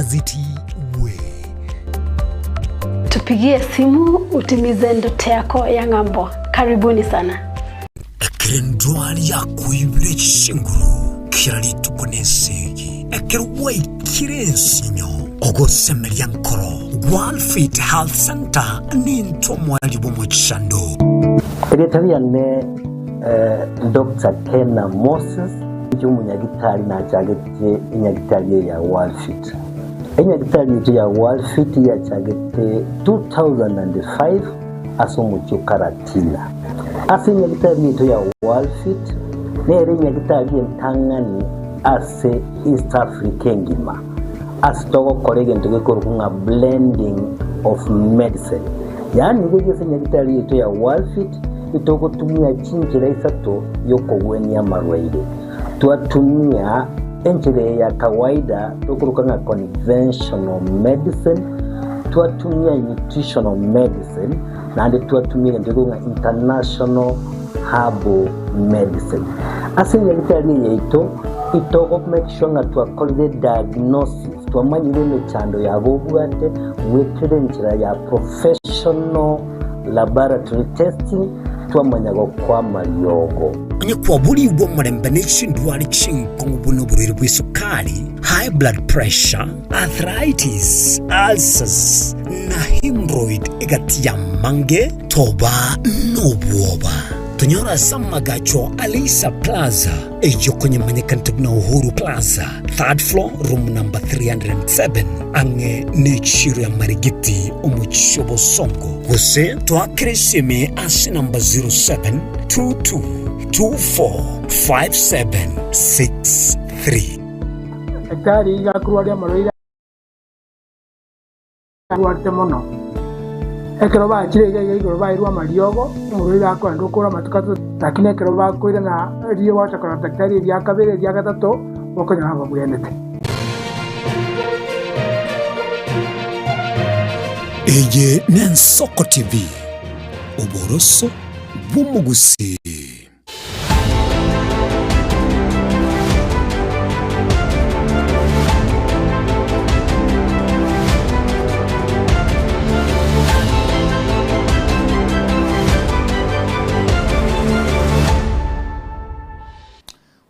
University Way. Tupigie simu utimize ndoto yako ya ng'ambo. Karibuni sana. Ekero endwari yakoibire chinguru kera rituko nesegi, ekero gwaikire ensinyo, ogosemeria nkoro, Gwalfit Health Centre nintwe omoerio bw'omochando. Erieta riane Doctor Kena Moses, inche omonyagitari nachagete enyagitari eye ya Worldfit. Enyagitari yaito ya Worldfit yachagete 2005 ase omochie o Karatina. Ase enyagitari yaito ya Worldfit nere enyagitari entang'ani ase East Africa engima ase togokora egento gekorokwa ng'a blending of medicine. Yaani iga ase enyagitari yaito ya Worldfit Itogotumia chinchera isato y'okogwenia amarwaire. Twatumia enchera eye ya kawaida tokoroka ng'a conventional medicine, twatumia nutritional medicine, naende twatumia egento gekorokwa ng'a international herbal medicine. Ase enyagitari eye yaito, itogo make sure ng'a twakorire diagnosis, twamanyire emechando yabo obwate goetera enchera ya professional Laboratory testing, twamanya gokwa amariogo. Onye kwaborigwe omorembe ne chindwari chinkong'u buna oborwaire bw'esukari, high blood pressure, arthritis, ulcers, na hemorrhoid egati y'amange, toba nobwoba. Tonyore ase amagacho a Leisa Plaza, eyio konyemanyekanete buna Uhuru Plaza, third floor, room number 307, ang'e nechiiro ya Marigiti, omochie o Bosongo. Gose toakere esimi ase namba 0722245763. Daktari iga akorwaria amarwaire arwarete mono. Ekero bachire iga iga igoro bairwe amariogo, omorwaire akoenda okora amatuko atato, lakini ekero bakoirana riria gwacha korora daktari eria kabere eria gatato, bokonyora babwenete. Eye n'Ensoko TV, oboroso bw'omogusii.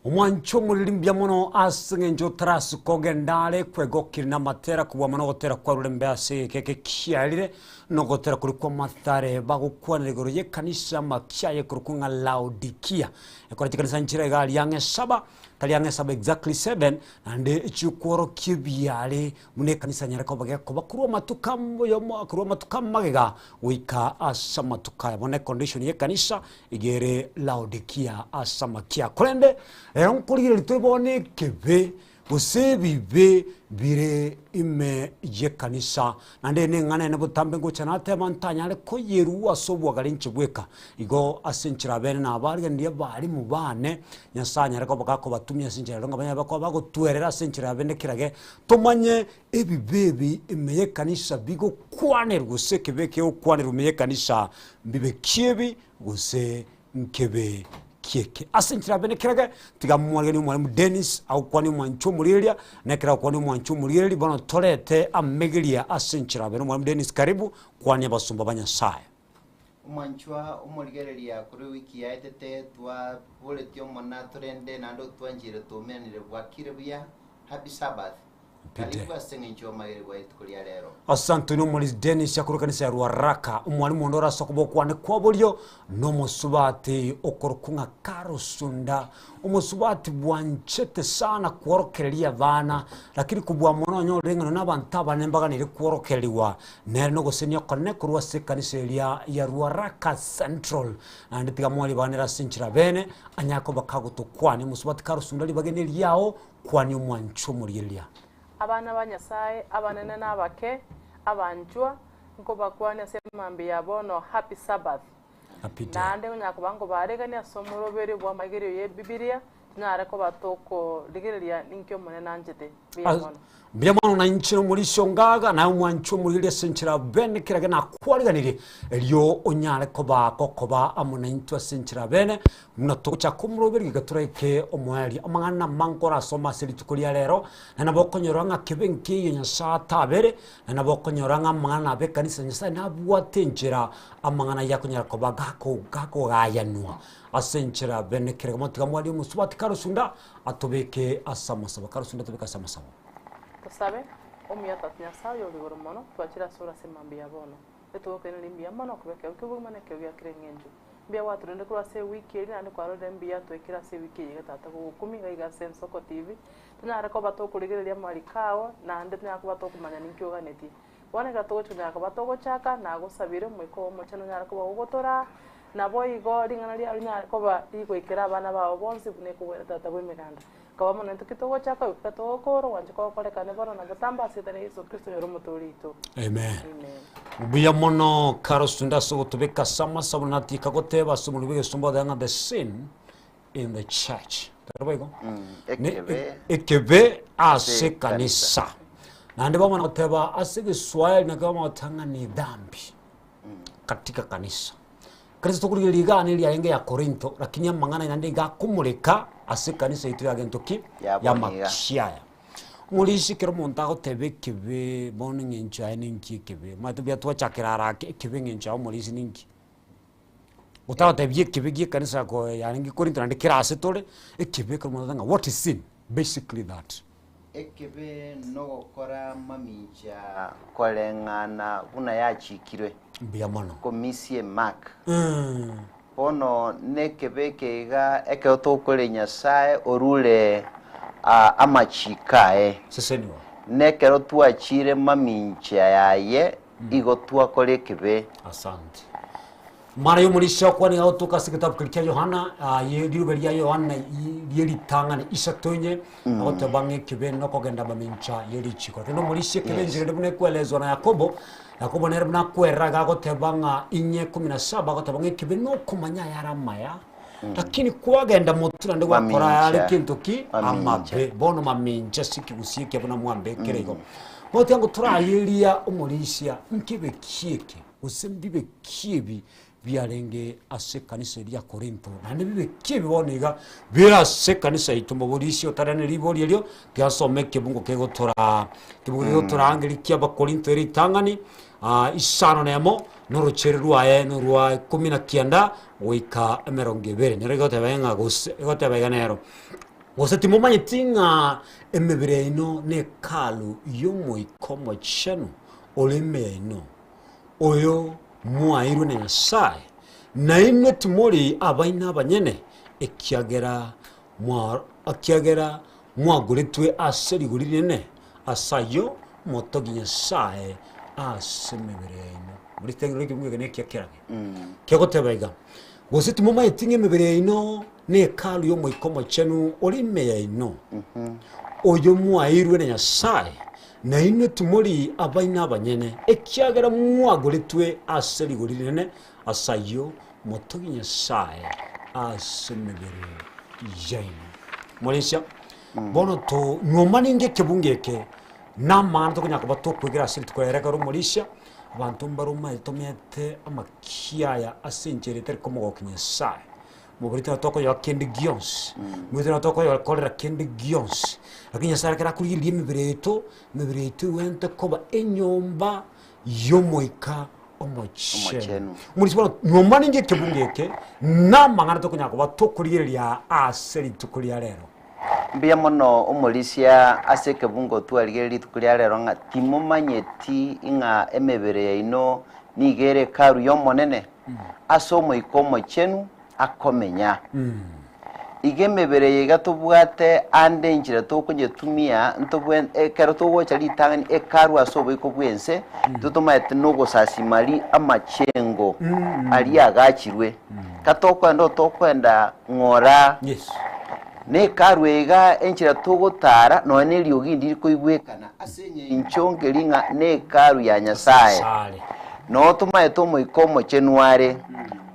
Omwancho omoriri mbuya mono ase eng'encho otarasi kogenda are kwegokire namatera kobua mono ogotera kwarure mbe ase egeka eke kiarire Nogotera koria kw'amathare bagokwanera igoro y'ekanisa amakia aye ekorokwa ng'a Laodikia. Ekora chikanisa nchire iga aria ang'e saba, tari ang'e saba exactly seven, naende chikworokia ebiare buna ekanisa nyare koba gekoba korwa amatuko am oyomo korwa amatuko amagega goika ase amatuko aya. Bono econdition y'ekanisa iga ere Laodikia ase amakia. Korende rero nkorigereria tore bono ekebe Gose ebibe bire ime y'ekanisa. Naende eye neng'ana ene botambe ngocha nateba ntanyare koyerua ase obwagare inche bweka. Igo ase enchera abene nabarigereria abalimu bane, Nyasae anyare koba gakobatumia ase enchera ero ng'a banyare koba bagotwerera ase enchera ya bene kerage, tomanye ebibe ebi ime y'ekanisa bigokwanerwa gose ekebe kegokwanerwa ime y'ekanisa mbibe ki ebi gose nkebe kieke. Ase enchera abe nekerage, tiga mwariganie omwalimu Dennis agokwanie omwancho omorigereria, na ekero agokwania omwancho omorigereria, bono torete amegeria ase enchera abe. Omwalimu Dennis karibu, kwania abasomba ba Nyasaye. Omwanchwa omorigereria korwa ewiki yaetete twaboretie omona torende naende otwanchire twaumeranire bwakire buya Happy Sabbath. Pite. Karibu ase eng'encho y'omoerio rituko ria rero. Asante nomorisi Dennis akorwa ekanisa ya Ruaraka, omwalimu onde ore ase okoboko kwane kwa borio, na omosubati okorokwa ng'a Karosunda, omosubati bwanchete sana kworokereria abana, lakini kobua mono onyorire ng'a nonye abanto abanene mbaganire kworokererigwa nere nogosenia okonene korwa ase ekanisa eria ya Ruaraka Central. Naende tiga mwaribanere ase enchera bene, anyare koba kagotokwania. Omosubati Karosunda ribaga neriao, Kwania omwanchwa omorigereria. Abana ba Nyasae, abanene na abake, abanchwa, nkobakwania ase emambia ya bono Happy Sabbath. Happy day. Naende onyara koba nkobaregania ase omoroberio bw'amaigerio y'Ebibilia, Tonyare koba tokorigereria ninki Omonene anchete. Mbuya mono. Mbuya mono na inche omorisia ongaga, naye omwanche omorigereria ase enchera bene kerage nakwariganirie, erio onyare koba gokoba amo naintwe ase enchera bene, buna togochaka omoroberio iga toraike omoerio. Amang'ana amange orasome ase rituko ria rero, na nabo okonyora ng'a kebe nkeiyo Nyasae atabere, na nabo okonyora ng'a amang'ana nabo ekanisa ya Nyasae nabwate enchera amang'ana ayio akonyara koba gako gakogayanwa ase enchera bene kerage. Motiga mwaria omosubati karosunda Atobeke ase amasabo, karosunda atobeke ase amasabo. Tosabe, Omuya Tata Nyasae oyore igoro mono, twachire asore ase mambia ya bono. Etogokoiraneria mbuya mono koba ekeegwa ki'obogima na ekeegwa gia kera eng'encho. Mbuya gwatorendire korwa ase ewiki eria naende kwarorire mbuya twaikire ase ewiki eye iga Tata bw'ogokumia iga iga ase Ensoko TV. Tonyare koba tokorigereria amariko ao naende tonyare koba tokomanya ninki oganetie. Bono ekero togochia konyara koba togochaka, nagosabire Omoika oo Omochenu onyare koba ogotoraa, naboigo ring'ana riao rinyare koba rigoikera abana bao bonsi buna ekogwera Tata bw'Emeganda. Kaba mono intwe ki togochaka goika togokora ogwancha kogokorekane bono na botambe ase erieta ria Yeso Kristo oyore Omotoori oito. Amen. Amen. Mbuya mono Karosunda ase ogotobeka ase amasabo natika goteba ase omonwa bw'egesomba goteba ng'a the sin in the church. Tari boigo? Ne- ekebe ekebe ase ase ekanisa. Naende bamana goteba ase egeswahili naki bamana goteba ng'a ni dhambi katika kanisa. Kristo tokorigereria igaa neri riarenge ya Korinto, lakini amang'ana naende iga akomoreka ase ekanisa yaito ya gento ki? Ya bono iga. Y'amakiaya. Morisi ekero omonto agoteba ekebe bono eng'encho yaye ninki ekebe? Omanyete buya twachakera ara ake ekebe eng'encho yaye omorisi ninki? Otarotebia ekebe gie ekanisa ko yarenge Korinto naende kera ase tore, ekebe ekero omonto agoteba ng'a what is sin? Basically that. Ekebe nogokora mamincha koreng'ana buna yachikirwe. Mbuya mono. Komisie mark. Bono nekebe eke iga ekero tokorera Nyasae orure amachiko aye. Seseniwa. Nekero twachire mamincha yaye igo twakora ekebe. Asante. Mara y'omorisia okwa nigo agotoka ase egetabu keria kia Yohana, ah, ye riruba ria Yohana i- rie ritang'ani isato inye, agoteba ng'a ekebe nokogenda mamincha ye richiko. Lakini omorisia ekebe Yes. enchera ende buna ekoelezwa na Yakobo, Yakobo nere buna akwerera iga agoteba ng'a inye kumi na saba agoteba ng'a ekebe nokomanya ayare amaya, lakini kwagenda motwe naende gwakora ayare Mamincha. kento ki? Mamincha. Amabe. Bono mamincha ase ekegusii ekia buna mwambekire igo. Bono tiga ngo torayeria omorisia nkebe ki eke? Gose mbibe ki ebi biarenge ase ekanisa eria ya Korintho, naende mbibe ki ebi bono iga bire ase ekanisa yaito? Moborisia otarane ribori erio, tiga nsome ekebungo kegotoraa, ekebungo kegotoraa ngeria kia Abakorintho ere ritang'ani, isano na emo, na orochere rwaye norwa ikomi na kianda goika emerongo ebere. Nero egoteba ng'a gose, egoteba iga nero, Gose timomanyeti ng'a emebere yaino ne Hekalu y'Omoika Omochenu ore ime yaino, oyo mwaeirwe na Nyasae, na inwe timori abaino abanyene, ekiagera mwa ekiagera mwagoretwe ase rigori rinene, ase ayio motogie Nyasae ase emebere yaino. Moritang'ani ekebungo eke nekia kerage. Kegoteba iga, Gose timomanyeti ng'a emebere yaino ne Hekalu y'Omoika Omochenu ore ime yaino, oyo mwaeirwe na Nyasae, na inwe timori abaino abanyene, ekiagera mwagoretwe ase rigori rinene, ase ayio motogie Nyasae ase emebere yaino. Moresia, bono to nyuma ninge ekebungo eke namang'ana tokonyara koba tokwegera ase rituko riaye ekero omorisia, abanto mbare omanyete tomenyete amakiaya ase enchera etari komogokia Nyasaye. Mobori tari tokoyoa kende gionsi, mobori tari tokoyokorera kende gionsi, lakini Nyasaye ekero akorigereria emebere yaito, emebere yaito egwenerete koba enyomba y'omoika omochenu. Omochenu. Omorisia bono nyomba ninki ekebungo eke, na amang'ana tokonyara koba tokorigereria ase rituko ria rero. Mbuya mono omorisia ase ekebungo twarigereria rituko ria rero ng'a timomanyeti ng'a emebere yaino nigo ere hekalu y'Omonene, ase Omoika Omochenu akomenya. Iga emebere eye iga tobwate ande enchera tokonyetumia ntobwe ekero togocha ritang'ani ekarwe ase oboiko bw'ense, totomaete nogosasima ri amachengo aria agachirwe. Katokoenda otokoenda ng'ora. Yes. Nekarwe iga enchera togotara nonya na eriogi ndiri koigwekana ase eng'encho nkeri ng'a ne hekalu ya Nyasae. Sare. Noo tomaete Omoika Omochenu are.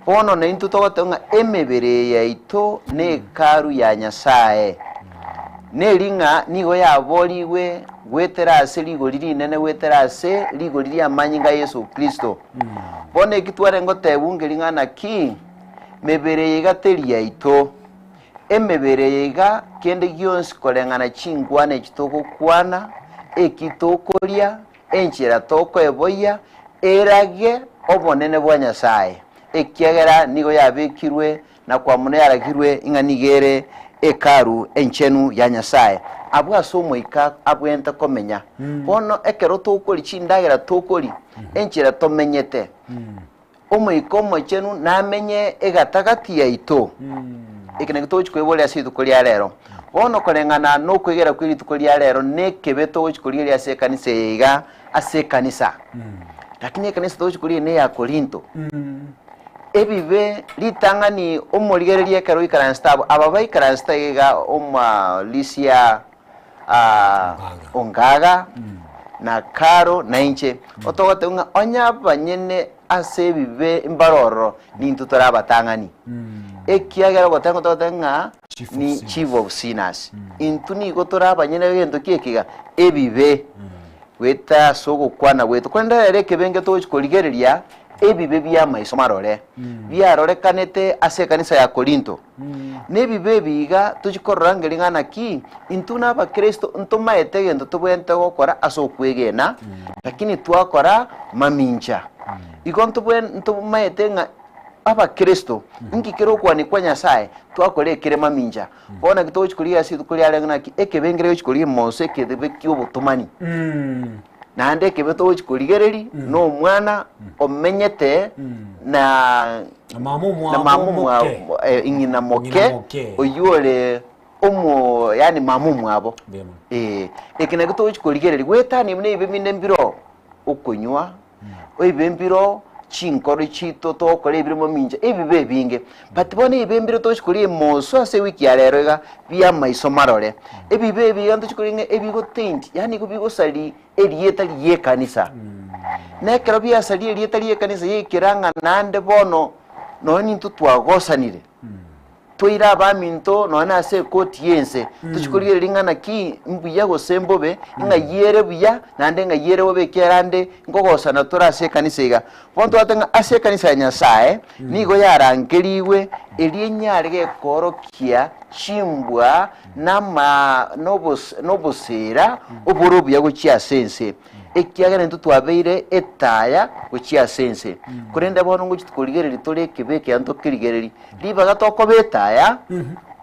Bono naintwe togoteba ng'a emebere eye yaito nekaru ya Nyasae, neri ng'a nigo yaborigwe goetera ase rigori rinene goetera ase rigori ri'amanyinga a Yeso Kristo. Bono eki twarenge gotebwa nkeri ng'a naki, mebere eye iga teri yaito, emebere eye iga kende gionsi koreng'ana chinkwana echi togokwana, eki tokoria, enchera tokoeboyia erage obonene bwa Nyasae, ekiagera nigo yabekirwe na kwamuna yaragirwe ng'a nigo ere Hekalu enchenu ya Nyasae, abwo ase Omoika abwenerete komenya. Bono ekero tokoria chindagera tokoria, enchera tomenyete, Omoika Omochenu namenye egatagati yaito. Eke nakio togochia koiboria ase rituko ria rero. Bono koreng'ana nokwegera kwe rituko ria rero nekebe togochia korigereria ase ekanisa eye iga ase ekanisa. Lakini ekanisa togochia korigereria neya Korinto. Ebibe ritang'ani omorigereria ekero oikaransete abwo, aba baikaransete iga iga omalisia Ongaga, na Karo, na inche, otogoteba ng'a onye abanyene ase ebibe mbare ororo, nintwe tore abatang'ani. Ekiagera ogoteba togoteba ng'a Chief of ni sinners. chief of sinners. Intwe nigo tore abanyene egento ki ekiga? Ebibe. Goeta ase ogokwana gwaito. Korende rero ekebe nge togochi korigereria ebibe bi'amaiso marore, biarorekanete ase ekanisa ya Korinto. Nebibe ebi iga tochi korora ng'a ring'ana ki, intwe na abakristo ntomaete egento tobwenerete gokora ase okwegena, lakini twakora mamincha. Igo ntobwen ntomaete ng'a abakristo, inki kere okwania kwa Nyasaye, twakora ekere mamincha. Bono naki togochi korigia ase rituko riarenge naki, ekebe nkere gochi korigia moso ekebe kia obotomani. Naende ekebe togochi korigereria, na omwana omenyete na Na mama na omwabo mama omwabo moke. eh, ng'ina moke Ng'ina moke. oywo ore omo yaani mama omwabo Mbuya mono. Eh, eke nakio togochi korigereria goetania buna ebibe binde mbiro okonywa ebibe mbiro chinkoro chito togokora ebire momincha ebibe ebinge but bono ebibe mbire togochi koria emoso ase ewiki ya rero iga bia amaiso marore ebibe ebi iga ntochi koria ng'a ebigotaint yaani igo bigosari erieta ri'ekanisa. Na ekero biasaria erieta ri'ekanisa yaikera ng'a naende bono nonya nintwe twagosanire, toire abaminto nonya na ase ekoti y'ense, tochia korigereria ring'ana ki mbuya gose mbobe, ng'a ere buya naende ng'a ere bobe ekiagera ande nkogosana tore ase ekanisa iga. Bono tobwate ng'a ase ekanisa ya Nyasaye, nigo yarangerigwe erio enyare gekoorokia chimbwa nama nobos nobosera obore obuya gochia ase ense, ekiagera intwe twabeire etaya gochia ase ense. Korende bono ngochia korigereria tore ekebe ekiya ntokerigereria, ribaga tokoba etaya,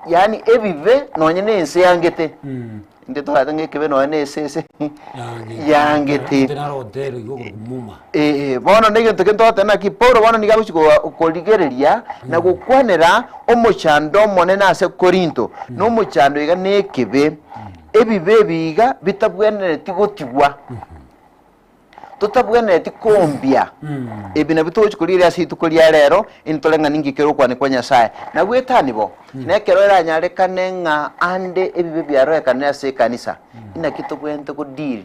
yaani ebibe nonye na ense yangete, inde torate ng'a ekebe nonye na esese yangete. Ee, bono negento kende togoteba naki Paulo bono nigo agochia ko- korigereria na gokwanera omochando omonene ase Korinto, na omochando iga nekebe, ebibe ebi iga bitabwenereti gotigwa, totabwenereti koombia. Ebi nabio togochia korigereria ase rituko ria rero, intore ng'a ninki kere okwania kwa Nyasaye. Nabwo etani bo, nekero eranyarekane ng'a ande ebibe biarorekanire ase ekanisa, inaki tobwenerete go deal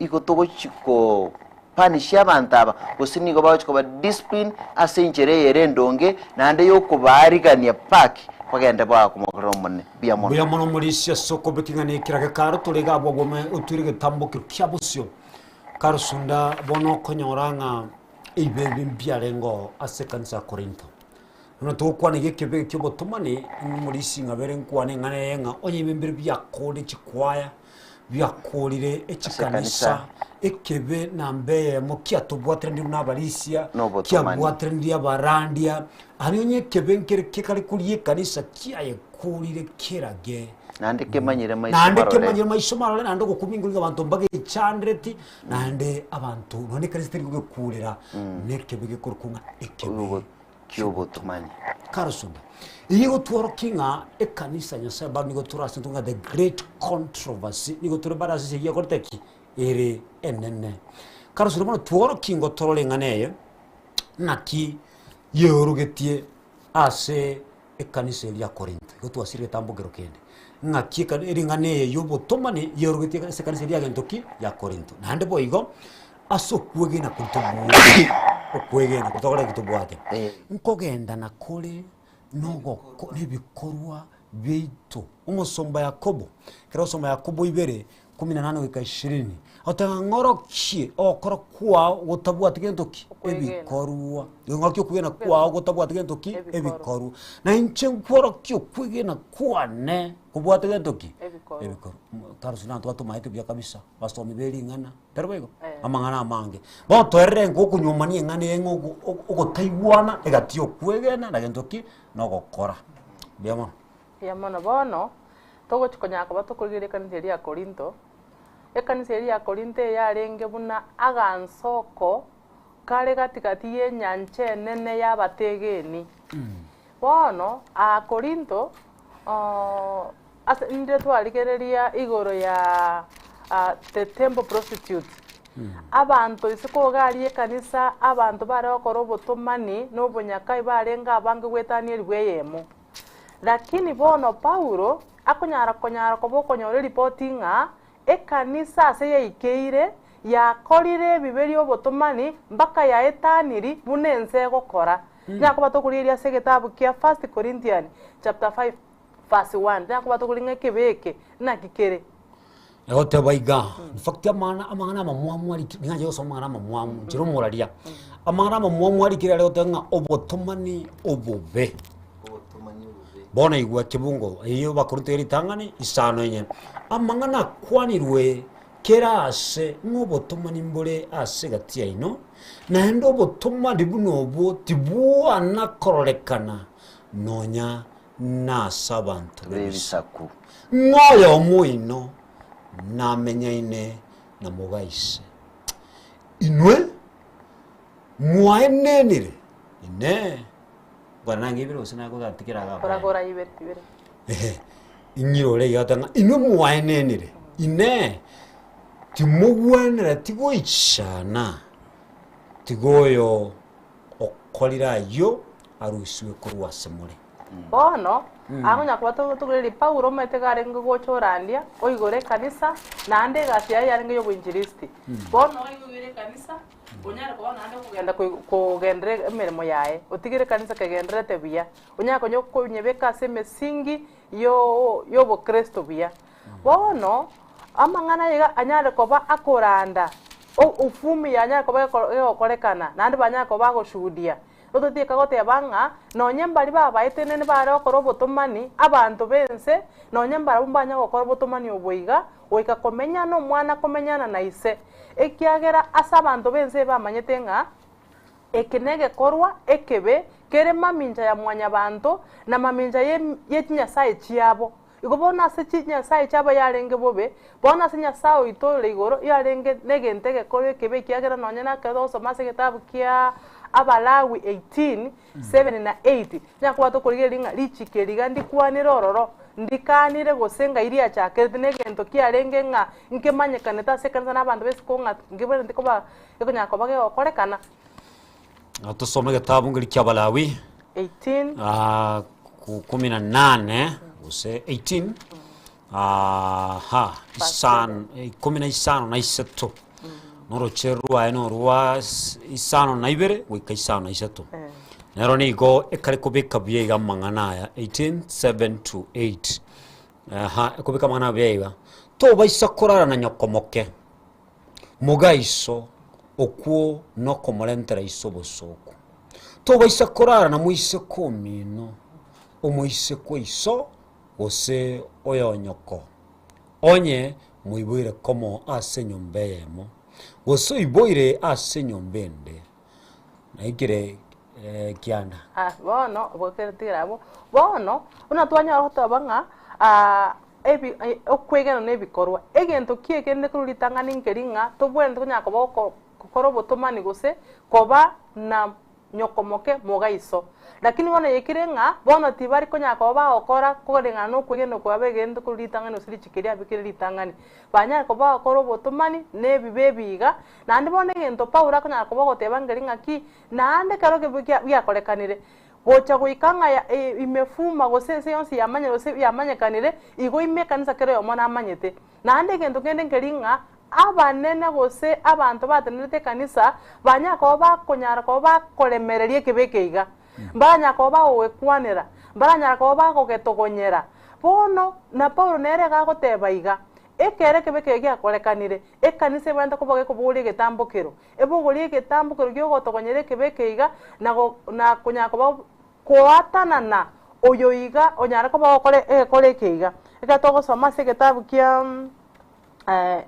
Igo togochia ko punish abanto aba, gose nigo bagochia koba discipline ase enchera eye ere endonge, naende yokobaarigania back bagende bakomokorera Omonene. Mbuya mono. Mbuya mono omorisia ase okobeka ing'ana ekirage karo tore iga abwo abwo otoire egetambokero kia bosio karosunda bono okonyora ng'a ebibe ebi mbiarenge oo ase ekanisa ya Korintho. Bono togokwana iga ekebe kia obotomani, omorisia ng'a bere nkwane eng'ana eye ng'a onye ebibe mbire biakorire chikwaya. biakorire echikanisa ekebe namba eyemo kiatobwateranire buna abarisia Nobotomani. kiabwateranire abarandia aria onye ekebe nkere kekare koria ekanisa kiayekorire kerage Naende kemanyire maiso naende marore. kemanyire maiso marore naende ogokumingwa abanto mbagechandereti naende abanto nonya ekanisa teri kogekurera na ekebe gekorokwa ng'a ekebe Ogo- ki'obotomani. Karosunda. Eyio egotworokia ng'a ekanisa ya Nyasaye bado nigo tore ase ng'a the great controversy, nigo tore bado ase esegi ekorete ki? Ere enene. Karosunda bono tworokie nigo torore eng'ana eye, naki yeorogetie ase ekanisa eria ya Korintho. Igo twasire egetambo kero kende. Ng'aki ekani ring'ana eye ya obotomani yeorogetie ase ekanisa eria ya gento ki? Ya Korintho. Naende boigo, ase okwegena koria tobwate. Okwegena totokore eki tobwate. Eh. Nkogendana kore nogoko nebikorwa biaito. Omosomba Yakobo, ekero ogosoma Yakobo ibere, kumi na nane goika ishirini, agoteba ng'a ng'orokie ogokora kwao gotabwati gento ki? Okwegena. Ebikorwa. Ng'orokie okwegena kwao gotabwati gento ki? Ebikorwa. Ebikorwa. Na inche nkworokie okwegena kwane kobwate gento ki? Ebikorwa. Ebikorwa. Karosio nantwe atomaete buya kabisa, basomi be ring'ana. Tari boigo? Eh. Amang'ana amange. Bono toerere nka okonyuomania eng'ana eye ng'a ogo- ogo- ogotaigwana egati ya okwegena na gento ki? Na ogokora. Mbuya mono. Mbuya mono. Bono, togochi konyara koba tokorigereria ekanisa eria ya Korinto, ekanisa eria ya Korinto eyarenge buna agansoko kare gati gati y'enyancha enene y'abategeni. Bono, aa Korinto, ase ninde twarigereria igoro ya the temple prostitute, abanto isiko iga aria ekanisa, abanto bare gokora obotomani na obonyakai barenge abange goetania elifu eyemo. Lakini bono Paulo akonyara konyara koba okonyora eripoti ng'a Ekanisa ase yaikeire, yakorire ebibe ri'obotomani mpaka yaetaniri buna ense egokora. Nyakoba tokorigereria ase egetabu kia First Corinthian chapter 5 verse 1, nyakoba tokorigereria ng'a ekebe eke naki kere. Egoteba iga, in fact amang'ana amang'ana amamwamu arikire, niga nchete gosoma amang'ana amamwamu, nchire omoraria. Amang'ana amamwamu arikire are goteba ng'a obotomani obobe. Bono igwa kebungo eyio Abakorinto ye ritang'ani isano enye, amang'ana akwanirwe kera aase ng'a obotomani mbore ase egati yaino, naende obotomani buna obwo tibwana kororekana nonya nase abanto b'ebisaku, B'ebisaku. ng'a oyomo oino namenyaine na mogaise. Inwe mwaenenire, Inee! Nkwana nange ibere gose nagogatigera iga Kora abaya? kora ibere ibere. Ehe, ing'irore iga goteba ng'a inwe mwaenenire, Inee! Timogwenereti goichana? Tiga oyo okorire ayio arusiwe korwa ase more. Bono, akonya koba togotogereria Paulo omanyete iga arenge gocha orandia, oigore ekanisa, naende egasi yaye yarenge ya oboinjilisti. Bono oigure ekanisa, Onyare koba naende okogenda kogenderera emeremo yaye, otigere ekanisa kegendererete buya, onyare konya konyebeka ase emesingi y'obokristo buya. Bono, amang'ana aya iga anyare koba akoranda, ufumi yanyare koba egokorekana, naende banyare koba bagoshuhudia. Tototieka goteba ng'a nonye mbaria babaetenene bare gokora obotomani, abanto b'ense, nonye mbarabwo mbanya gokora obotomani obo iga, goika komenyana omwana komenyana na ise, ekiagera ase abanto b'ense bamanyete ng'a eke negekorwa ekebe kere mamincha ya mwanyabanto, na mamincha ye chinyasae chiabo. Igo bono ase chinyasae chiabo yarenge bobe, bono ase Nyasae oito ore igoro yarenge negento egekorwa ekebe ekiagera nonye nakero togosoma ase egetabu kia Abalawi 18, 7 na 8, nyakoba tokorigereria ng'a richiko eri iga ndikwanire ororo, ndikanire gose ng'ai riachakerete na egento kiarenge ng'a nkemanyekanete ase ekanisa na abanto b'esiko ng'a nkebereti koba gekonyara koba gegokorekana. Tosome egetabu ngeria kia Abalawi. 18. Ah, kumi na nane gose 18 aha isano ikomi na isano na isato noroche rwaye norwa isano na ibere goika isano na isato nero nigo ekare kobeka buya iga amang'ana aya 18 7 to 8 aha ekobeka amang'ana buya iga tobaisa korara na nyoko moke Mogaiso okwo nokomorentera iso obosooku. Tobaisa korara na moiseke omino, omoiseke o iso, gose oyonyoko, onye moiboire komo ase enyomba eyemo, gose oiboire ase enyomba ende. Naikire kianda. Ah, bono bokeretigera abwo. Bono, buna twanyara goteba ng'a ebi okwegena na ebikorwa, egento ki'egenete korwa ritang'ani nkeri ng'a tobwenerete konyara koba oko gokora obotomani gose koba na nyoko moke moga iso. Lakini bono yaikire ng'a bono tibari konyara koba bagokora koreng'ana na okwegena okwo abegenete korwa ritang'ani gose richiko eria abekire ritang'ani. Banyare koba bagokora obotomani na ebibe ebi iga, Naende bono egento Paulo akonyara koba ogoteba nkeri ng'aki, naende ekero ekebibe kia giakorekanire, gocha goika ng'a ya imefuma gose ense yonsi yamanyire gose yamanyekanire, igo ime ekanisa kera oyomo namanyete. Naende egento kende nkeri ng'a. abanene gose abanto batenerete ekanisa, banyare koba bakonyara koba bakoremereria ekebe eke iga. Mbaranyara koba bagogekwanera, mbaranyara koba bagogetogonyera. Bono na Paulo nere iga agoteba iga, Ekero ekebe keria giakorekanire, ekanisa ebwenerete koba gekobogoria egetambokero, ebogorie egetambokero gi'ogotogonyera ekebe eke iga, na go na konyara koba koatanana oyo iga onyare koba ogokora egekora eke iga. Ekero togosoma ase egetabu kia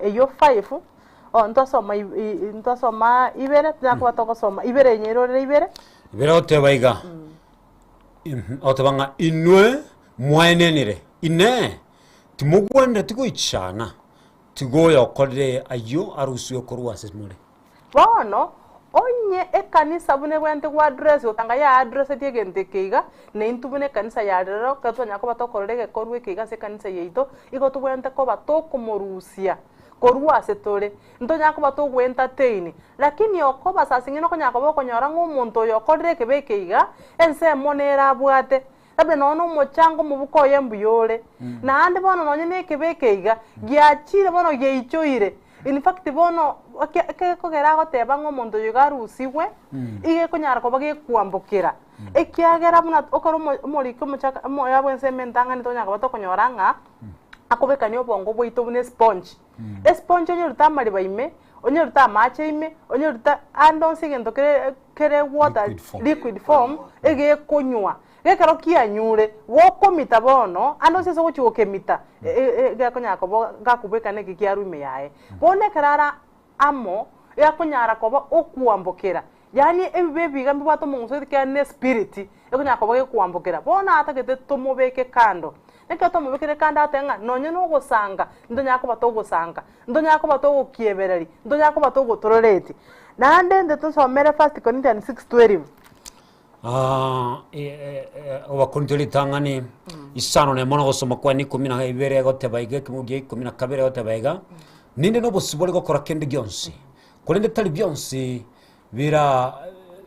eyio five, oh ntwasoma ntwasoma ibere, tonyare koba togosoma ibere enye erorere ibere. Ibere goteba iga, ogoteba ng'a inwe mwaenenire, Inee! Timogwenereti goichana, tiga oyokorire ayio arusiwe korwa ase more. Bono, onye ekanisa buna ebwenerete goaddress gotanga yaaddreseti egento eke iga, na intwe buna ekanisa ya rero, ekero twanyara koba tokorora egekorwa eke iga ase ekanisa yaito, igo tobwenerete koba tokomorusia korwa ase tore. Ntonyara koba togoentertain, lakini okoba sasing'ina okonyara koba okonyora ng'a omonto oyo okorire ekebe eke iga, ensemo nere abwate, Labda nonya nomochango omobuko oye mbuya ore, naende bono nonya na ekebe eke iga, giachire bono giaichoire. In fact bono eke ekegekogera agoteba ng'a omonto oyo iga arusigwe, iga ekonyara koba gekwambokera. Ekiagera buna okore omo omoriki omochaka omoyo bwa ensemo entang'ani tonyara koba tokonyora ng'a, akobekania obongo bwaito buna esponge. Esponge onyorete amariba ime, onyorete amache ime, onyorete ande onsi egento kere kere water Liquid form. liquid form, egekonywa. Gekero kianyure, gokomita bono, ande onsi ase ogochia gokemita, e- e- egekonyara koba gakobwekana neki kiarwa ime yaye. Bono ekero ara amo, egakonyara koba okwambokera, yaani ebibe ebi iga mbibwate omong'uso ekiagera ne spirit, ekonyara koba gekwambokera. Bono atagete tomobeke kando. Ekero twamobekire kando agotebi ng'a nonye na ogosanga, ntonyara koba togosanga, ntonyara koba togokiebereria, ntonyara koba togotororeti. Naende intwe tosomere First Corinthians 6:12. Abakorinto ritang'ani isano na emo na ogosoma kwane ikomi na ibere egoteba iga ekemo gia ikomi na kabere egoteba iga, Ninde nobosibore gokora kende gionsi, korende tari bionsi bira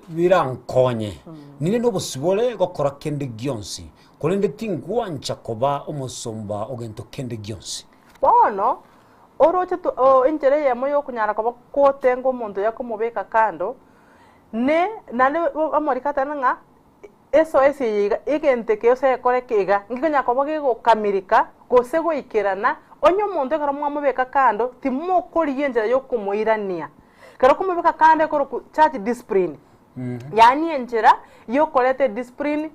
birankonye. Ninde nobosibore gokora kende gionsi, korende tingwancha koba omosomba o gento kende gionsi. Bono oroche to o enchera eyemo yokonyara koba kotenga omonto oyo akomobeka kando, Ne naende omoriko ateba ng'a esoesi eye iga, egento eke gose egekora eke iga, ngekonyara koba gegokamirika gose goikerana, onye omonto ekero mwamobeka kando, timokorigia enchera ya okomoirania. Ekero okomobeka kando ekorokwa church discipline, yaani enchera ya okoreta ediscipline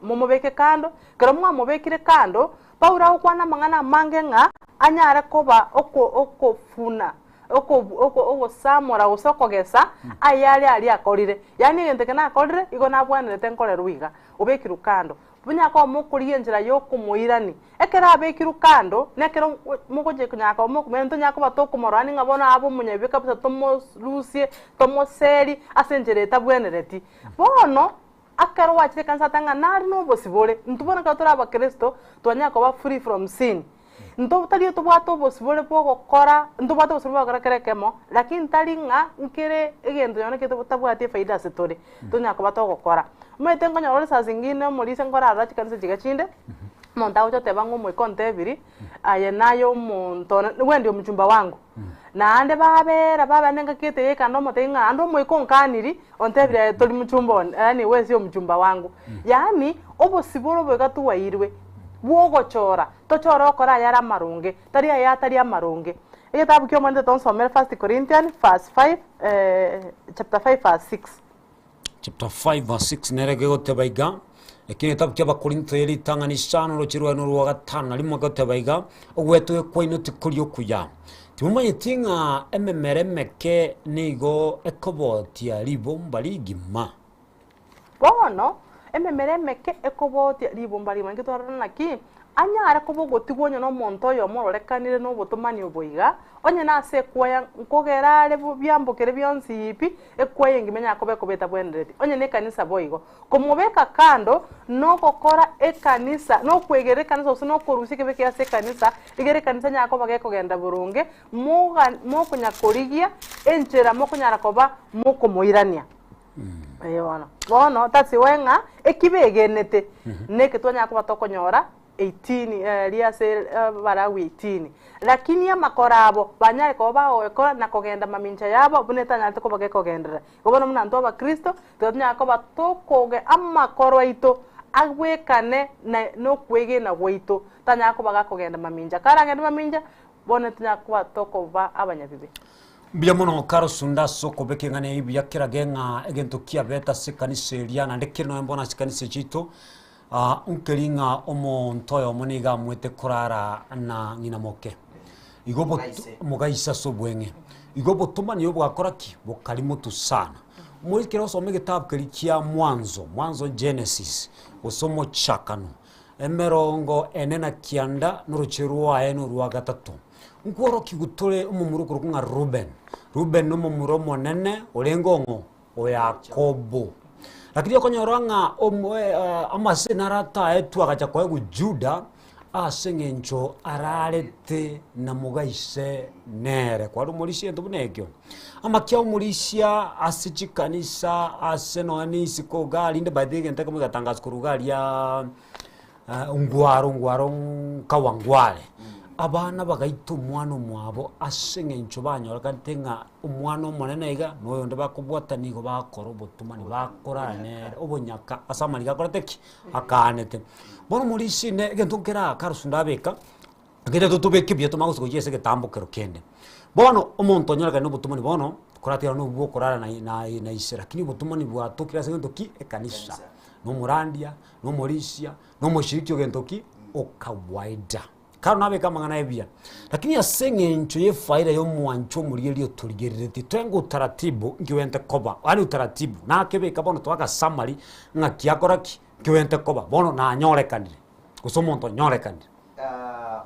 momobeke kando, ekero mwamobekire kando, Paulo agokwana amang'ana amange ng'a anyare koba oko okofuna oko oko ogosamora gose okogesa ayare aria akorire. Yaani egento eke nakorire, igo nabwanerete nkorerwe iga, obekirwe kando. Buna koba mokorigia enchera ya okomoirani, ekero abekirwe kando, na ekero mogochia konyara koba mokomoirani tonyara koba tokomorwania ng'a bono abe omonyabibe kabisa tomorusie, tomoserie ase enchera etabwenereti. Bono. Ekero gwachire ekanisa ata ng'a nare nobosibore, intwe bono ekero tore abakristo, twanyara koba free from sin. Intwe tari tobwate obosibore bwa ogokora, ntobwate obosibore bwa ogokora kera ekemo, lakini tari ng'a nkere egento nonye naki tabwati efaida ase tore, tonyara koba togokora. Omanyete nkonyora ore saa zingine omorisia nkorarora chikanisa chiria chinde, omonto agocha oteba ng'a omoika ontebiri, aye naye omonto one, wewe ndio mchumba wangu. Naende babera babera nengaki gete yaika ndomotebia ng'a ande omoika onkaniri, ontebire aye tori mchumba one, yaani we sio mchumba wangu. Yaani, obosibore obo iga twairwe, bwogochora, tochore okore ayare amaronge, tari aya atari amaronge. Egetabu kia omonto tonsomere First Corinthian verse five chapter five verse six. Chapter 5 verse 6 nere gegoteba iga, Eki negetabu kia Abakorintho ye ritang'ani isano oroche rwaye norwa gatano na rimo gegoteba iga, Ogwetogia kwaino tikori okuya. Timomanyeti ng'a ememera emeke nigo ekobotia ribomba rigima? Bono ememera emeke ekobotia ribomba rigima. Inki twarora naki? Anyare koba ogotigwa onye nomonto oyomo ororekanire nobotomani obo iga, onye nase ekwaya nkogera are biambokere bionsi pi, Ekwaya engima enyare koba ekoba etabwenereti, onye nekanisa boigo. Komobeka kando nogokora ekanisa, nokwegerera ekanisa gose nokorusia ekebe ekiya ase ekanisa, rigere ekanisa enyare koba gekogenda boronge, moga mokonya korigia enchera mokonyara koba mokomoirania. Ee bono. Bono that's why ng'a eki begenete, neke twanyara koba tokonyora. 18 riria ase Abalawi 18. Lakini amakoro abo banyare koba bagoekora na kogenda mamincha yabo buna etanyarete koba gekogenderera. Igo bono buna intwe abakristo, tiga tonyare koba tokoge amakoro aito agwekane na nokwegena gwaito, tanyara koba gakogenda mamincha. Karagende mamincha, bono tonyare koba tokoba abanyabibe. Mbuya mono Karosunda ase okobeka eng'ana eyio buya kerage ng'a egento kiabete ase ekanisa eria naende kere nonya mbono ase ekanisa chiaito nkeri ng'a omonto oyomo nigo amoete korara na ng'ina moke. Igo obotu mogaise ase obweng'e. Igo obotomani obo bwakora ki? Bokari motu sana. Moi ekero osoma egetabu keria kia mwanzo, mwanzo Genesis, gose omochakano, emerongo ene na kianda noroche rwaye norwa gatato. Nkworokiwu tore omomura okorokwa ng'a Reuben. Reuben nomomura omonene orenge ong'o? O Yakobo. Lakini okonyora ng'a omo amasese naro ataetwe agacha koegwa Juda, ase eng'encho ararete na moga ise nere. Kware omorisia egento buna ekio. Amakia omorisia ase chikanisa, ase nonya na isiko iga rinde by the way egento ekemo egatangaswa korwa iga aria ngwaro ngwaro nkawangware. Abana bagaita omwana omwabo ase eng'encho banyorekanete ng'a omwana omonene iga, na oyonde bakobwata nigo bakora obotomani bakorara nere obonyaka ase amariga akorete ki? Akaanete. Bono omorisia ime egento nkere aa karusu ndabeka, egere totobeke buya tomanye gochia ase egetambo kero kende. Bono omonto onyorekane na obotomani bono, koratigana na obwo okorara na na na ise lakini obotomani bwatokire ase egento ki? Ekanisa. Na omorandia, na omorisia, na omoshiriki ogento ki? Okawaida. Karo nabeke amang'ana aye buya, lakini ase eng'encho y'efaida y'omwancho omorigereria otorigereretie, twenga utaratibu nkiwente koba, yaani utaratibu, nakebeka bono toaka summary ng'aki akora ki, nkiwente koba, bono nanyorekanire, gose omonto onyorekanire.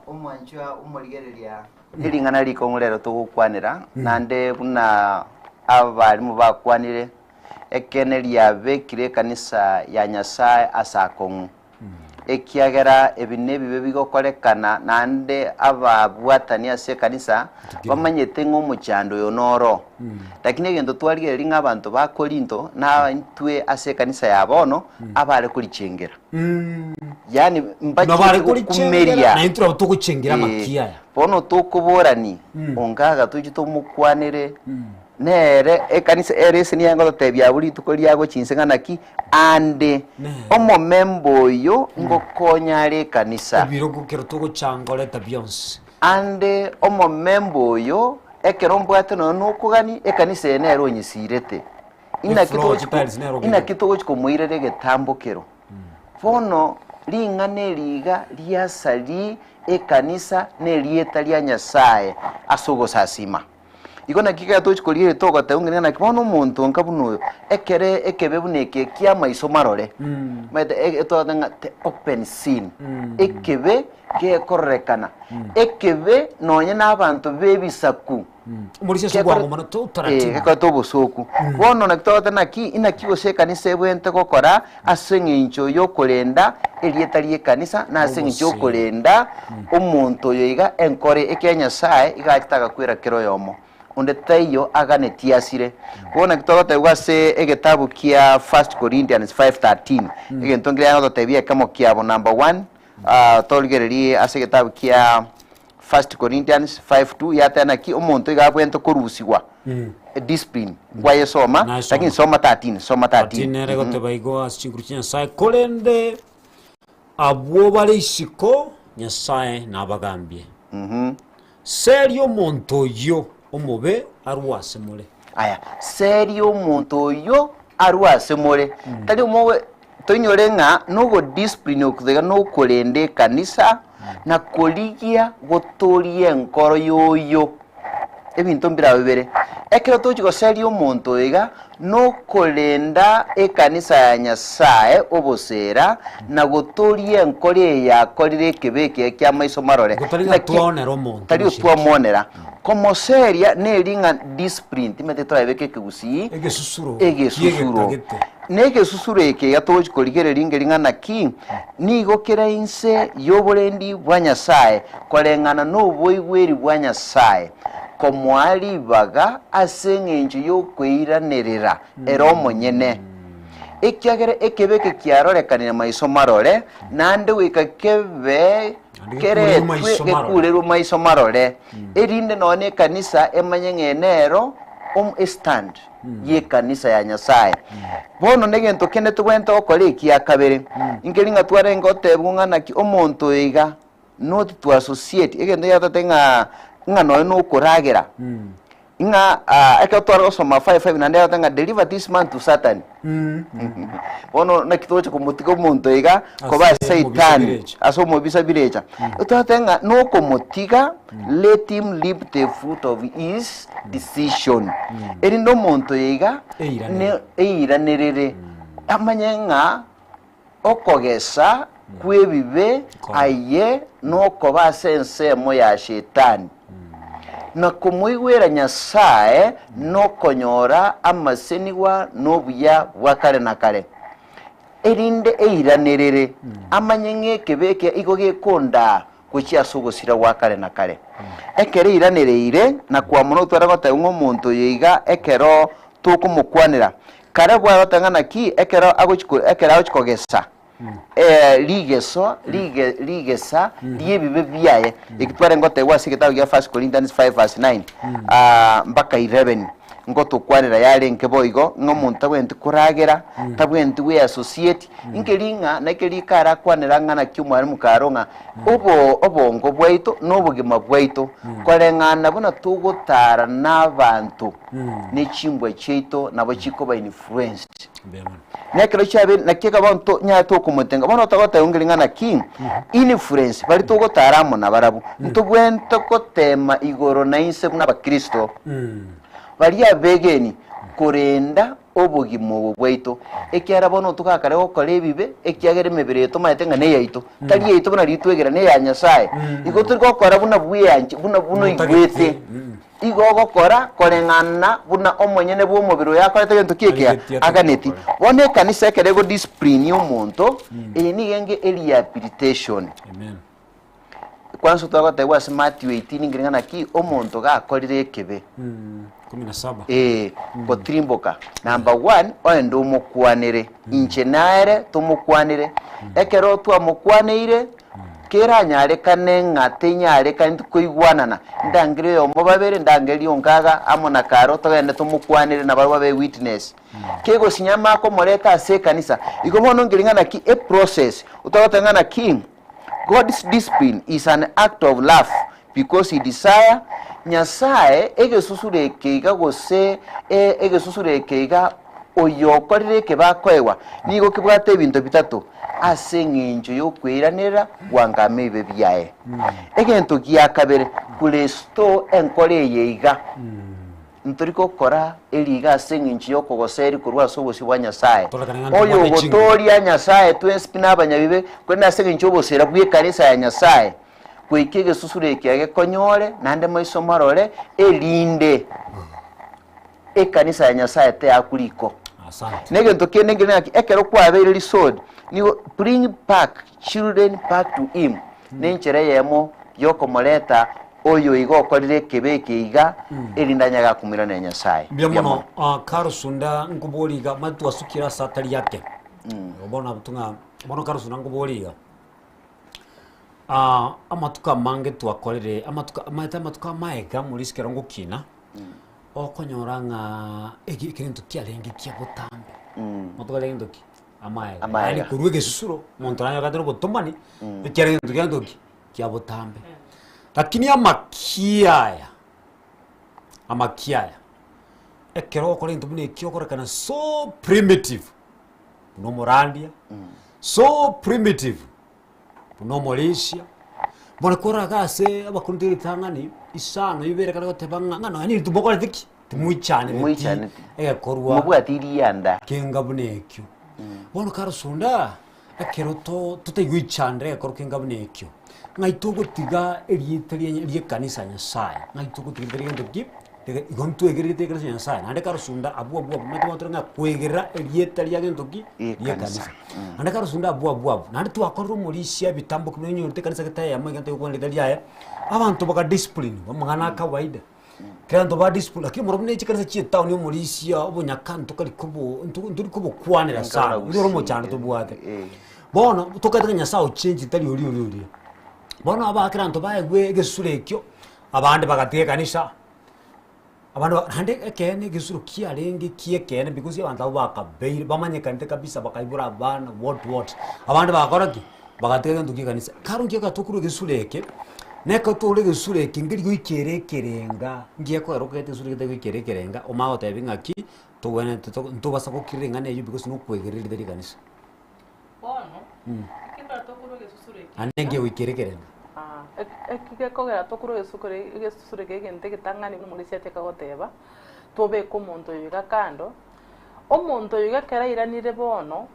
Omwanchwa omorigereria nering'ana rikong'u rero togokwanera, naende buna abalimu bakwanire, ekeene riabekire ekanisa ya Nyasae ase akong'u. Ekiagera ebi nebibe bigokorekana, naende ababwatani ase ekanisa bamanyete ng'a omochando oyo noro. Lakini egento twarigereria ng'a abanto ba Korinto na intwe ase ekanisa ya bono abare korichengera. Yaani Nabare mbachiete korichengera, gokumeria. na intwe nabo togochengera Eh, amakia aya. bono tokoborani ongaga toche tomokwanere Nere ekanisa ere ase nigo engototebia abwo rituko ria gochia inse ng'a naki ande omomemba oyo ngokonya are ekanisa. Ebirogo kero togochangoreta bionsi. Ande omomemba oyo ekero mbwate nonya nokogani ekanisa eye nere onyesirete. Inaki Efloor togochi ko- chitiles nero inaki togochi komoirera egetambokero. Bono ring'ana eri iga riasari ekanisa nerieta ria Nyasaye ase ogosasima. Igo naki ekero togochia korigereria togoteba ng'a naki bono omonto onka buna oyo, ekere ekebe buna eke kia amaiso marore, omanyete e- etwagoteba ng'a the open sin, ekebe gekororekana, ekebe nonye na abanto ba ebisaku, Omorisia ase gekore- obwango mono to eh, utaratibu. gekorete obosoku. Bono naki togoteba naki, inaki gose ekanisa ebwenerete gokora ase eng'encho y'okorenda erieta ri'ekanisa, na ase eng'encho Obosio. y'okorenda omonto oyo iga enkore ekia Nyasae iga achete agakwera kera oyomo, onde taiyo aganetie asire. Bono naki togotebigwa ase egetabu kia First Corinthians 5:13, egento nkeria agototebia ekemo kiabo number one, torigererie ase egetabu kia First Corinthians 5:2 yateba naki omonto iga abwenerete korusigwa discipline nkwayesoma Nayesoma. lakini soma 13 soma 13 13 nere egoteba igo ase chinguru chia Nyasae, korende abwo bare isiko Nyasae nabagambie. Seria omonto oyio omobe arwe ase more. Aya, seria omonto oyio arwe ase more. Tari omobe Toinyore ng'a nogodiscipline okwo iga nokorenda ekanisa na korigia gotoria enkoro y'oyo. Ebinto mbirabwo bibere. Ekero tochi goseria omonto oyo iga, nokorenda ekanisa ya Nyasae obosera na gotoria enkoro eye yakorire ekebe ekiya kia maiso marore. Igo tari ng'a Naki- twaonera omonto Tari omochie. otwamonera. Komoseria neri ng'a discipline, timanyete torabeke ekegusii, Egesusuro egesusuro. ki'egetagete. Na egesusuro eke iga togochi korigereria inge ring'ana ki? Nigo kere inse y'oborendi bwa Nyasae, koreng'ana noboigweri bwa Nyasae, komoa ribaga ase engencho y'okoiranerera ere omonyene. Ekiagera ekebe eke kiarorekanire maiso marore, naende goika kebe Naende keretwe gekurerwe maiso marore. gekurerwe maiso marore, erinde nonya na ekanisa emanye ng'a nero om estand y'ekanisa ya Nyasaye. Bono negento kende tobwenerete gokora ekia kabere, nkeri ng'a twarenge gotebigwa ng'a naki omonto oyo iga not to associate, egento giatete ng'a ng'a nonya na okoragera, ng'a ekero tware gosoma 5:5 naende yagoteba ng'a deliver this man to Satan. Bono naki togocha komotiga omonto iga koba Ase omobisa saitani birecha. ase omobisa birecha. Twateba ng'a nokomotiga let him reap the fruit of his decision. Erinde omonto oyo iga Eiranere. ne eiranerere amanye ng'a okogesa kw'ebibe aye nokoba ase ensemo ya Shetani, na komoigwera Nyasae nokonyora amasenigwa nobuya bwa kare na kare, erinde eiranerere, amanye ng'a ekebe eke igo gekondaa gochia ase ogosira gwa kare na kare. Ekero eiranereire, na kwamuna otware goteba ng'a omonto oyo iga ekero tokomokwanera, kare bwagoteba ng'a naki ekero agochi ko ekero agochi kogesa rigeso rige rigesa ri'ebibe biaye, eki twarenge gotebwa ase egetabu gia First Corinthians 5 verse 9 mpaka 11, ngotokwanera yarenge boigo ng'a omonto tabwenereti koragera, tabwenereti gweassociate, Nkeri ng'a naki rikarakwanera ng'a naki omwalimu karo ng'a obo obongo bwaito na obogima bwaito koreng'ana buna togotara nabanto ne chimbwa chiaito nabo chikoba influenced. Mbuya mono. Nekero chiabeire naki ekaba nto nyare tokomotenga bono togoteba ngeri ng'a naki influence baria togotara amo nabarabwo ntobwenerete gotema igoro na inse buna abakristo baria abegeni korenda obogima obo bwaito, ekiagera bono togakare gokora ebibe, ekiagera emebere eye tomaete ng'a neyaito, tari yaito buna ritwegera, neya Nyasaye. Igo tori gokora buna bweanche, buna buna oigwete. Igo ogokora koreng'ana buna omonyene bw'omobere oyo akorete gento ki ekiya Arigetie aganeti. atagete Bono ekanisa ekero egodiscipline omonto, eye nigo enge erehabilitation. Amen. Kwansa twagotebwa ase Matthew 18 ng'a naki omonto gakorire ekebe. Kumi na saba. Ee, gotirimboka. Number one, oende omokwanere. Inche naere tomokwanere. Ekero twamokwaneire, keranyarekane ng'a tenyarekani tikoigwanana, ndangere oyomo babere, ndangerie onkaga amo na karo togende tomokwanere nabarabwo babe witness. Kegosinya amakomoreta ase ekanisa. Igo bono nkeri ng'a naki eprocess, otagoteba ng'a naki. God's discipline is an act of love because he desire Nyasae egesusuro eke iga gose e egesusuro eke iga oyokorire ekebe akoegwa nigo kebwate ebinto bitato ase eng'encho y'okweiranera gwangama ebibe biaye. Egento gia kabere, kurestore enkoro eye iga. Ntori gokora eriga ase engencho y'okogoseria korwa ase obosio bwa Nyasae, Torekane ng'a ntobwate chinguru. oyogotoria Nyasae twensi pi nabanyabibe, korende ase engencho y'obosera bw'ekanisa ya Nyasae, goika egesusuro ekiya gekonyore, naende maiso marore, erinde ekanisa ya Nyasae teyakwa riko. Asante. Negento kende nkere naki, ekero kwabeire restored, nigo bring back children back to him, nenchera eyemo yokomoreta Oyo iga okorire ekebe eke iga, erinde anyare gakomoiranera Nyasae. Mbuya mono ah, Karusunda nkobori iga mani twasukire ase atari ake bono abwo ng'a bono Karusunda nkobori iga ah, amatuko amange twakorire amatuko amaete amatuko amaega morisi ekero ngokina okonyora ng'a eki ekero kiarenge kia botambe amatuko arenge gento ki? Amaega Amaega. yaani korwa egesusuro omonto nanyore obotomani ekiarenge gento kia gento ki? Kia botambe. Lakini amakia aya, amakia aya, ekero ogokora egento buna ekio okorekana so primitive, buna omorandia, so primitive, buna omorisia, bono korora ase abakuntu ritang'ani, isano ibere ekero goteba ng'a ng'a nonya nintwe mokorete ki? Timoichanereti Timoichanereti. egekorwa Mobwati rianda. kenga buna ekio. Bono karosunda, Ekero to totaigwechandera egekoro kenga buna ekio, ng'ai togotiga erieta ria ri'ekanisa ya Nyasaye, ng'ai togotiga riria gento ki, riga igo ntwegererete ekanisa ya Nyasaye, naende karosunda abwo abwo abwo omanyete bono tore ng'a koegerera erieta ria gento ki, Ri'ekanisa. ri'ekanisa. Naende karosunda abwo abwo abwo, naende twakorire omorisia ebitambo ki nonyorete ekanisa gete eyemo iga ntari gokwana rieta riaye, abanto baga discipline amang'ana a kawaida. Kera abanto ba discipline, lakini moro buna chikanisa chia etown omorisia obonyaka ntokari kobo nto ntori kobokwanera sana, Enkarora oria ore omochando gusii, tobwate. eh. Bono tokaete ng'a Nyasaye ochenchire tari oria oria oria. Bono aba kera abanto baegwe egesusuro ekio, abande bagatiga ekanisa, abande ba naende ekeene egesusuro kiarenge kia ekeene because abanto abwo bakabeire bamanyekanete kabisa bakaibora abana what what, abande bagakora ki? Bagatiga egento kia ekanisa. Karo nki egatokorwa egesusuro eke, na ekero tore egesusuro eke nkeri goika ere ekerenga, nki ekogera okogeta egesusuro eke getari goika ere ekerenga, omanye gotebi ng'aki, tobwenerete to ntobasa gokirera eng'ana eywo because nokwegerera ritari ekanisa. Bono, ekero tokorwa egesusuro eke Naende iga, nki goika ere ekerenga. Ah, ek- eki gekogera tokorwa egesukure egesusuro eke egento egetang'ani buna omorisia ateka goteba, tobeke omonto oyo iga kando, omonto oyo iga ekero airanire bono,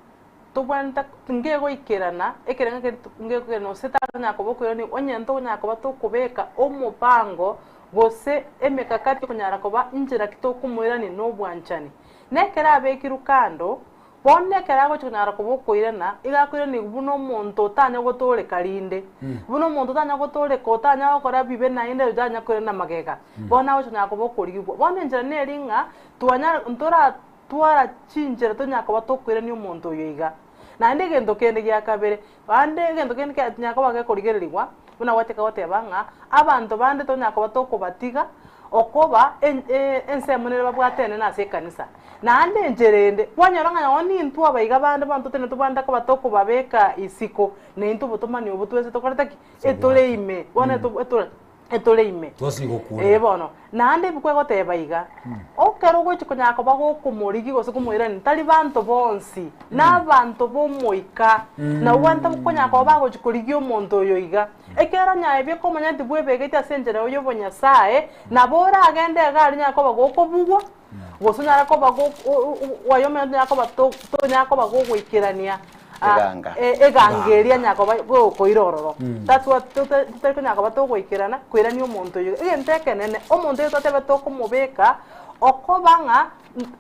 tobwenerete ngegoikerana, ekerengo keria ngegoikerana gose tanyara koba okoirania onye ntonyara koba tokobeka omopango gose emekakati okonyara koba inchera ki tokomoirania na obwanchani. Na ekero abekirwe kando, bono ekero agochia konyara koba okoirana, iga akoiranigwa buna omonto otanya gotoreka rinde, buna omonto otanya gotoreka otanya gokora bibe naende otanya koirana magega, bono agochia konyara koba okorigigwa. Bono enchera neri ng'a twanyara ntora Twara chinchera tonyara koba tokoirania omonto oyo iga. Naende egento kende gia kabere, bande egento kende kia kinyara koba gekorigererigwa, buna gwachaka goteba ng'a abanto bande tonyara koba tokobatiga okoba en ensemo nere babwate enene ase ekanisa. Naende enchera ende, kwanyora ng'a nonye nintwe abaiga bande bono totari tobwenerete koba tokobabeka isiko, na intwe obotomani obo twensi tokorete ki? Etore ime, bono eto etore. etore ime. Twasire gokura. Ee bono, naende ebuku egoteba iga, Ekero ogochia konyara koba gokomorigia gose komoirania, tari banto bonsi, na abanto b'omoika, nabwo bwanto konyara koba bagochia korigia omonto oyo iga. Ekero onyaye bikomanya nti bwebegete ase enchera y'obonyasae, nabo oragende iga aria onyare koba gokobugwa, gose onyare koba go oyo onyare koba to tonyara koba gogoikerania Eganga. eganga eria onyara koba gokoira ororo. That's what tote totari konyara koba togoikerana koirania omonto oyio. Egento ekenene, omonto oyo twateba tokomobeka, okoba ng'a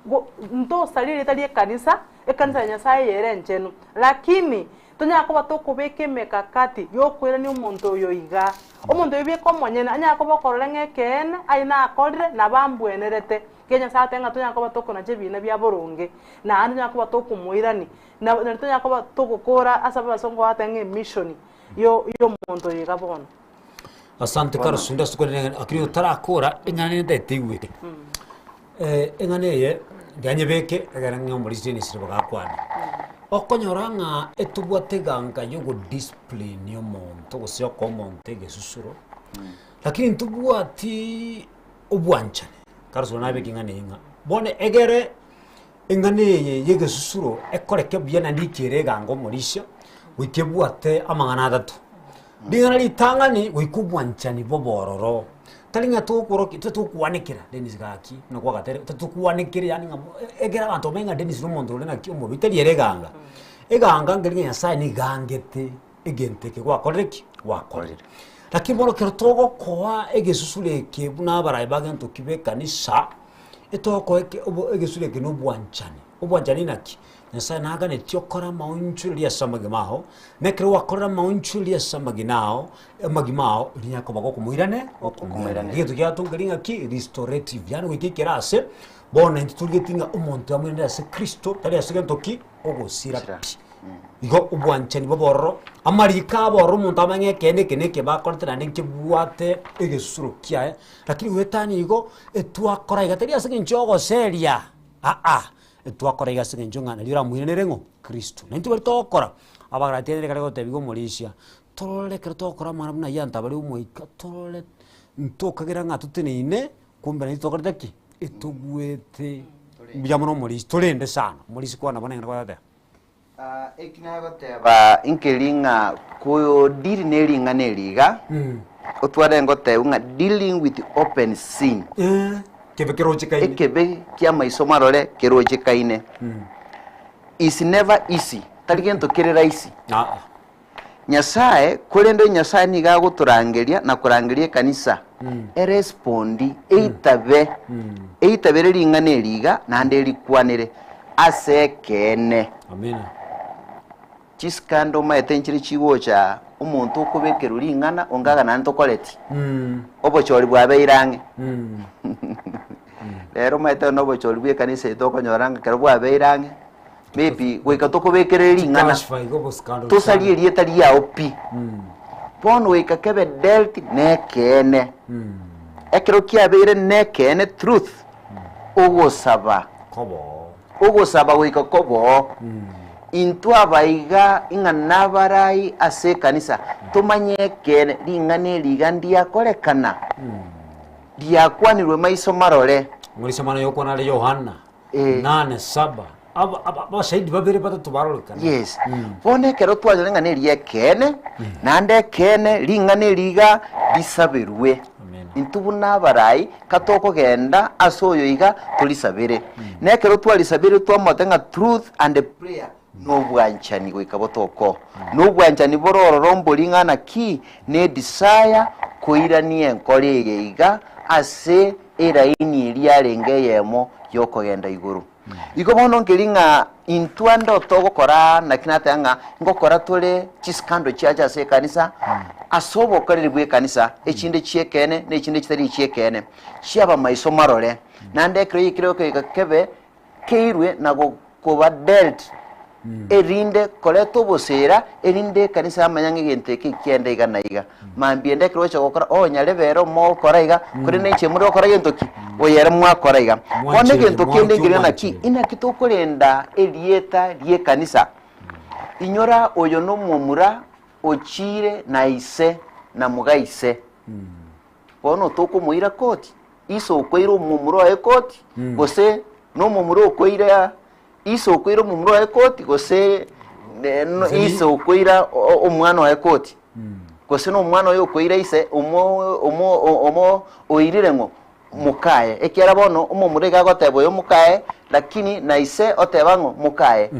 go ntosaria erieta ria ekanisa, ekanisa ya Nyasaye eye ere enchenu, lakini tonyara koba tokobeka emekakati yokoirania omonto oyo iga. Omonto oyio bweka omonyene anyare koba okorora ng'a ekeene aye nakorire nabo ambwenerete, ekiagera Nyasae ateba ng'a tonyare koba tokonacha ebiina bia boronge, naende tonyare koba tokomoirania, na naende tonyare koba togokora ase abasongo bagoteba ng'a emishoni yo yomonto oyo iga bono. Asante Karosunda ase okwanera eng'ana lakini otarakora eng'ana nere ntaete igwete. Eng'ana eye tiga nyebeke egere ng'a omorisia Dennis nigo bagakwana. Okonyora ng'a etobwate eganga ya ogodiscipline omonto gose okoa omonto egesusuro, lakini ntobwati obwanchani, Karosunda nabeke eng'ana eye ng'a bono egere eng'ana eye ya egesusuro ekoreke buya naende ikere eganga omorisia, goika ebwate amang'ana atato. Ring'ana ritang'ani goika obwanchani bobe ororo, tari ng'a tokorokia totokwanekera Dennis gaki buna kwagatere totokwanekere yaani ng'a ekero abanto bamanye ng'a Dennis na omonto ore naki omobe tari ere eganga. Eganga nkeri ng'a Nyasaye nigo angete egento eke gwakorire ki? Gwakorire. Lakini bono ekero togokoa egesusuro eke buna abarai ba gento ki ba ekanisa, etogokoa eke obo egesusuro eke na obwanchani. Obwanchani naki? Nyasaye naganetie okore amaonchoreria ase amagima ao, na ekero gwakorire amaonchoreria ase amagina ao, amagima ao, riria akoba gokomoirane, gokomoirane. Egento kiato nkeri ng'aki? Restorative, yaani goika ekere ase, bono intwe torigetie ng'a omonto amoirane ase Kristo, tari ase gento ki? Ogosira pi. Igo obwanchani bobe ororo, amariko abe ororo omonto amanye ekeene eke na eke bakorete naende nkebwate egesusuro kiaye, lakini goetania igo, etwakora iga tari ase eng'encho ya ogoseria, aa. Twakora iga ase eng'encho ng'a nario oramoiranere ng'o? Kristo. Na intwe baria togokora, Abagalatia nere kare gotebiwa omorisia, torore ekero togokora amang'ana buna ayio abanto baria omoika, torore ntokagera ng'a toteneine, kumbe naintwe tokorete ki? Etogwete mbuya mono omorisia, torende sana, omorisia kwana bono eng'ana kwagoteba. Eki nagoteba nkeri ng'a kodeal ne ring'ana eri iga, otware ngotebiwa ng'a dealing with open sin. Kebe kerochekaine. Ekebe ki'amaiso marore kerochekaine. Is never easy, tari gento kere rahisi. Aa. Nyasae, korende Nyasae nigo agotorangeria na korangeria ekanisa erespondi, eitabe, eitabere ring'ana eri iga naende erikwanere ase ekeene. Amina. Chiskando omanyete nchire chigocha. Omonto okobekerwa ring'ana onge aga naende tokoreti. Obochori bwabeire ang'e. Rero omanyete na obochori bwa ekanisa eye tokonyora ng'a ekero bwabeire ang'e, maybe goika tokobekerere ring'ana, Chikashfa igo obosikando tosarie erieta riao pi. Bono goika kebe dealt nekeene. Ekero kiabeire nekeene truth, ogosaba. Koboo. Ogosaba goika koboo. Intwe abaiga ng'a nabarai ase ekanisa, tomanye ekeene, ring'ana eri iga ndiakorekana, riakwanirwe maiso marore. Ng'orisia mwana yokwana are Yohana Eh. nane saba Aba- aba- abashahidi babere batato barorekana Yes. Bono ekero twanyora ng'a neri ekeene, naende ekeene ring'ana eri iga risaberwe. Amen. Intwe buna abarai, katokogenda ase oyo iga torisabere. Na ekero twarisabeire twamwate ng'a truth and prayer nobwanchani goika botoko. Nobwanchani bore ororo mbori ng'a naki ne desire koirania enkoro eye iga ase eraini eria yarenge eyemo yokogenda igoro. Igo bono nkeri ng'a intwe ande otogokora naki nateba ng'a ngokora tore chiscandal chiacha ase ekanisa, ase obokoreri bw'ekanisa, echinde chi'ekeene na echinde chitari echi'ekeene, chiaba maiso marore, naende ekero yaikire goika kebe keirwe na koba dealt erinde koreta obosera, erinde ekanisa yamanya ng'a egento eke ekiaenda iga na iga. Mambia ende ekero ogocha gokora, oh nyarebe ere omogokora iga, korende inche more gokora gento ki? Oyo ere mwakora iga. Bono Mwanchire, egento kende mwanche nkere naki, omwanchire. inaki tokorenda erieta ri'ekanisa? Inyora oyo nomomura ochiire na ise na moga ise. Bono tokomoira koti, ise okoira omomura oye koti, gose nomomura okoira Ise okoira omomura oye koti, gose ne- no- Gose ni- ise okoira o- o- omwana oye koti, gose nomwana oye okoira ise omo omo o- omo oirire ng'o mokaye. Ekiagera bono omomura iga agoteba oyo mokaye, lakini na ise oteba ng'o mokaye.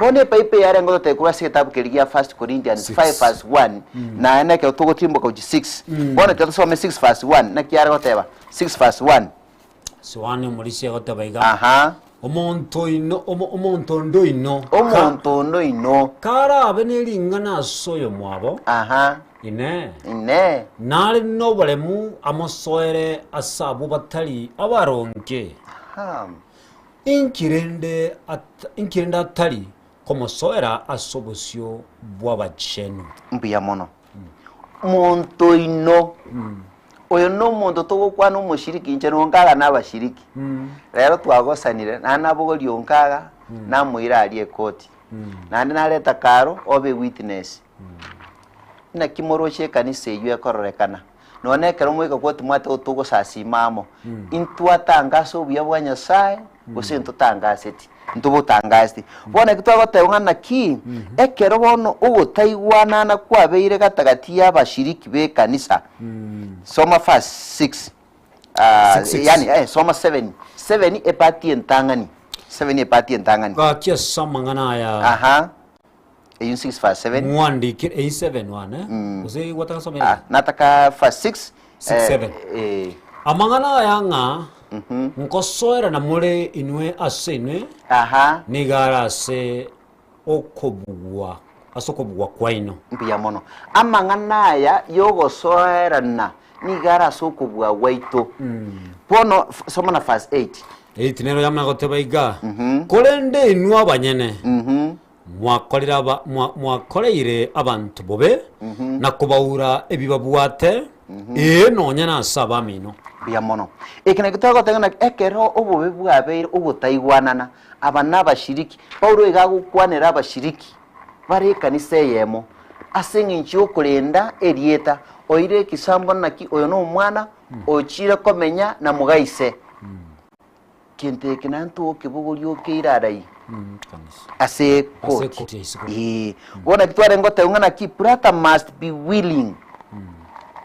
Bono epaipe yarenge gototebia korwa ase egetabu keria gia First Corinthians Six. 5 verse 1, naende ekero togotimboka gochia 6, bono ekero tosome 6 verse 1, naki yare goteba? 6 verse 1. Soani omorisia agoteba iga, Aha. Omonto oino, omo- omonto onde oino, ka- Omonto onde oino. karabe ne ring'ana ase oyomwabo, Aha. Inee, Inee. nare noboremu amosoere ase abwo batari abaronge? Aha. Inki rende at- inki rende atari komosoera ase obosio bw'abachenu? Mbuya mono. Monto oino. Oyo nomonto togokwana omoshiriki, inche nonkaga nabashiriki. Rero twagosanire, naende nabogoria onkaga, namoira aria ekoti. Naende nareta karo, obe witness. Naki moroche ekanisa eywo ekororekana. Nonya ekero moika koti mwate togosasima amo, intwatangase obuya bwa Nyasaye, gose ntotangaseti, ntobotangaseti. Bono eki twagoteba ng'a naki, ekero bono ogotaigwanana kwabeire gatagati y'abashiriki b'ekanisa, soma verse 6, ah, Six, six. yani eh, soma 7, 7 epati entang'ani, 7 epati entang'ani. Gaki ase amang'ana aya Aha, eyio 6 verse 7. mwandikire, eyio 7 one, eh? Gose gwataka nsome Ah, nataka verse 6. Six, seven. Eh, Amang'ana aya ng'a nkosoerana more inwe ase inwe, aha. nigo are ase okobugwa ase okobugwa kwaino. Mbuya mono. Amang'ana aya y'ogosoerana nigo are ase okobua gwaito. Bono f- soma na verse 8. Eight nero yamanya goteba iga, Korende inwe abanyene Mwakorire aba, mwa, mwakoreire abanto bobe, na kobaura ebibabwate, ee, nonya nase abamino. Mbuya mono. Eke nakio twagoteba ng'a ekero obobe bwabeire ogotaigwanana, aba nabashiriki. Paulo iga agokwanera abashiriki bare ekanisa eyemo, ase eng'encho y'okorenda erieta, oire ekisambo naki oyo nomwana ochire komenya na moga ise. Kento eke naende togokebogoria okeire arai ase Ase ekoti. ekoti ya isiko. Ee. Bono naki twarenge goteba ng'a naki brother must be willing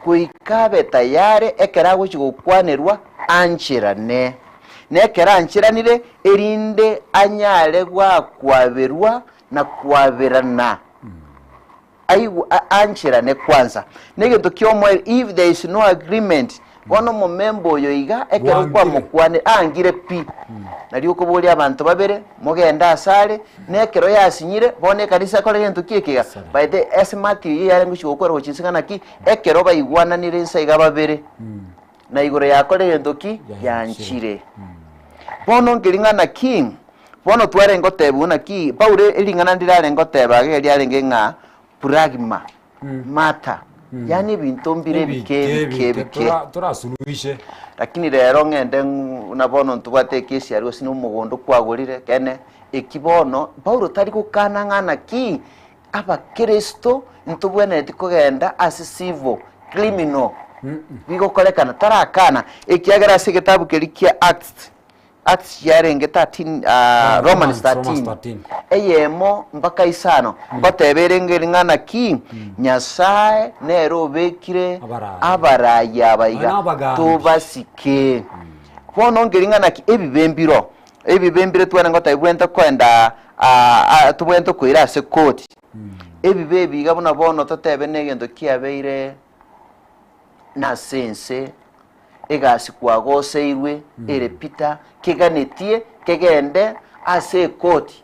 goika abe tayari ekero agochia gokwanerwa ancherane. Na ekero ancheranire erinde anyare gwakwaberwa na kwaberana. Aigwe ancherane kwanza. Negento kiomoerio if there is no agreement. Bono omomemba oyo iga, ekero Bwangire. kwamokwanire, aangire pi. Nario okoboria abanto babere, mogende asare, na ekero yasinyire, bono ekanisa ekore gento ki eke iga? By the esimati eyio yarenge gochia gokora gochia inse ng'a naki, ekero baigwananire inse iga babere, na igoro yakora egento ki? Yanchire. Bono nkeri ng'a naki, bono twarenge gotebiwa naki, Paulo ering'ana ndire arenge goteba iga riarenge ng'a pragma, matter, yaani ebinto mbire ebike ebike ebike. Torasuluhishe. Lakini rero ng'ende buna bono ntobwate ekesi aria gose na omogondo kwagorire, ekeene, eki bono, Paulo tari gokana ng'a naki, Abakristo ntobwenereti kogenda ase civil, criminal, bigokorekana, tarakana, ekiagera ase egetabu keria kia Acts, Acts yarenge 13 ah, Romans 13, eyemo mpaka isano, ngoteba erenge ring'ana naki, Nyasae nere obekire Abaraai. abaraai aba iga, Na abagambi. tobasike. Bono ngering'ana ki? Ebibe mbiro, ebibe mbire twane ngoteba bwente koenda ah, ah, tobwenerete koira ase koti. Ebibe ebi iga buna bono totebe na egento kiabeire nase ense, egasi kwagoseirwe ere Peter, keganetie kegende ase ekoti.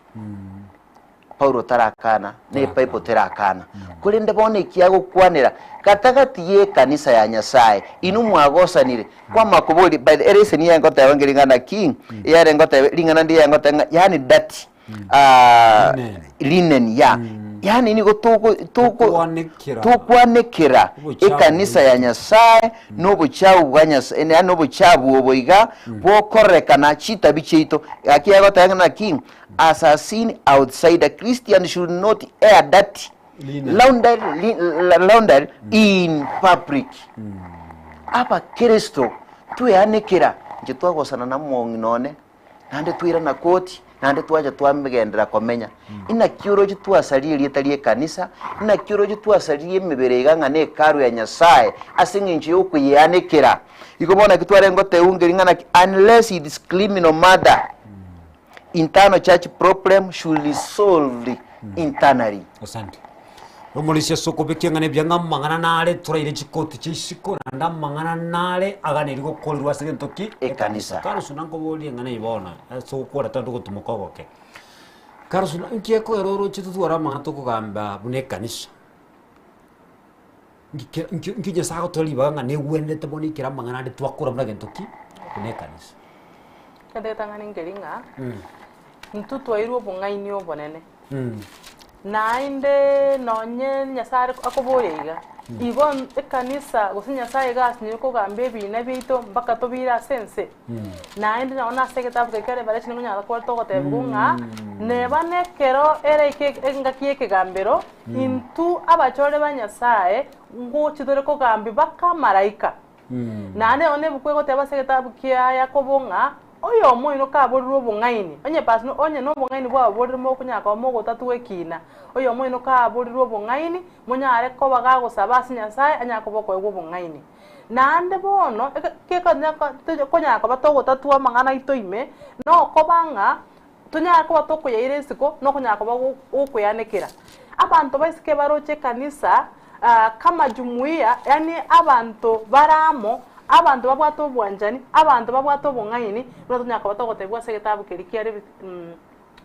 Paulo tarakana, na ebible terakana. Korende bono ekiagokwanera gatagati y'ekanisa ya Nyasae, inwe mwagosanire, kwamanya koboria, by the ere eseni yaye ngoteba ngeri ng'a naki, eyare ngoteba ring'ana ndire ngoteba ng'a yaani dirty, ah, Linen. linen ya, yaani nigo togo togo Tokwanekera. tokwanekera Obochafu ekanisa ya Nyasae na obochafu bwa Nyasae, yaani obochafu obo iga bokorekana chitabi chiaito. Gaki agoteba ng'a naki, As a seen outsider Christian should not air dirty Linen. laundry, li, laundry in public. Abakristo tweanekera inche twagosana na omong'ina one naende twairana koti naende twacha twamegenderera komenya. Inaki oroche twasaria erieta ria ekanisa, inaki oroche twasaririe emebere iga ng'a na hekalu ya Nyasaye ase eng'encho ya okoyeanekera. Igo bono naki twarenge goteungeria ng'a naki unless it's criminal murder. Internal church problem should be solved internally. Asante. Omorisia ase okobekia ng'a nebuya ng'a amang'ana nare toraire chikoti chia isiko naende amang'ana nare aganeri gokorerwa ase gento ki? Ekanisa. Karosuna nkoborie ng'a naye bono ase ogokora tari ogotumoka ogoke. Karosuna nki ekogera oroche totware amang'ana tokogamba buna ekanisa? Nki nki nki Nyasaye agotoa ribaga ng'a negwenerete bono ekero amang'ana ande twakora buna gento ki? Buna ekanisa. Egento getang'ani nkeri ng'a, intwe twairwe obong'aini obonene, naende nonye Nyasaye are akoboria iga, igo ekanisa gose Nyasaye iga asinyire kogamba ebina biaito mpaka tobiire ase ense? Naende nonye nase egetabu keria kia Revelation nigo onyara kore togotebiwa ng'a, neba nekero eraike engaki ya ekegambero, intwe abachore ba Nyasaye ngochia tore kogambia mpaka amalaika. Naende nonye nebuku egoteba ase egetabu kia Yakobo ng'a, oyomo oino kaborirwe obong'aini, onye pasi onye nobong'aini bwaborirwe mokonyara koba mogotatua ekina, oyomo oino kaborirwe obong'aini, monyare koba gagosaba ase Nyasaye anyare koba okoegwa obong'aini. Naende bono, eke kekonya konyara koba togotatua amang'ana aito ime, nokoba ng'a tonyare koba tokoyaira isiko, nokonyara koba gokoyanekera. Abanto ba isiko ebaroche ekanisa kama jumuiya, yaani abanto bare amo, abanto babwate obwanchani, abanto babwate obong'aini, buna tonyara koba togotebigwa ase egetabu keria kia Levi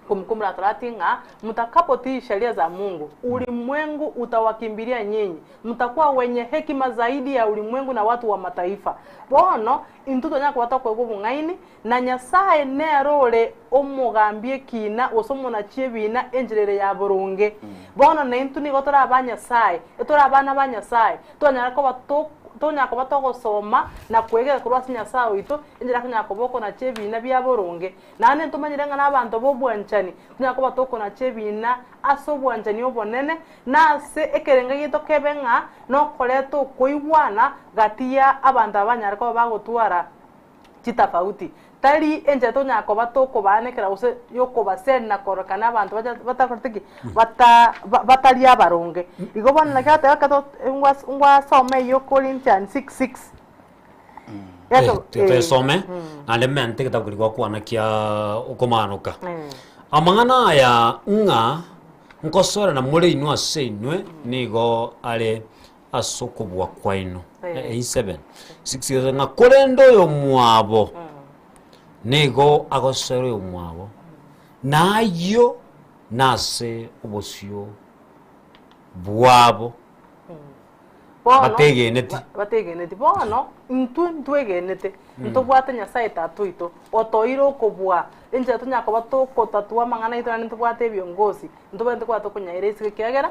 Kumbukumbu la Torati ng'a, mtakapotii sheria za Mungu, ulimwengu utawakimbilia nyinyi, mtakuwa wenye hekima zaidi ya ulimwengu na watu wa mataifa. Bono, intwe tonyara koba tokoegwa obong'aini, Na Nyasae nere ore omogambi ekiina, gose omonachi ebiina enchera ere ya boronge. Bono naintwe nigo tore aba Nyasae, etore abana ba Nyasae, twanyara koba to tonyara koba togosoma na kwegera korwa ase Nyasae oito, enchera akonyara koba okonacha ebiina bia boronge. Naende ntomanyire ng'a nabanto b'obwanchani, tonyara koba tokonacha ebiina ase obwanchani obonene, na ase ekerengo giaito kebe ng'a nokoreta okoigwana gati ya abanto aba banyare koba bagotwara chitafauti. Tari enchera tonyara koba tokobaanekera gose yokobasend na kororekana abanto bacha batakorete ki? Bata batari abaronge. Igo bono naki agoteba ekero ngwas ngwasoma eywo Corinthians 6:6. Eh, tiga toyesome naende mente egetabu keria gwakwana kia okomanoka. Amang'ana aya ng'a nkosoerana more inwe ase inwe nigo are. ase okobua kwaino. Eh. Eh, 7 6 ng'a korende oyomwabo nigo agosera oyomwabo, na ayio nase obosio bwabo Bono, bategeneti. ba- bategeneti. Bono, intwe ntwegenete, ntobwate Nyasaye Tata oito, otoire okobua, enchera tonyara koba tokotatua amang'ana aito naende ntobwate ebiongozi, ntobwenerete koba tokonyaira isiko ekiagera,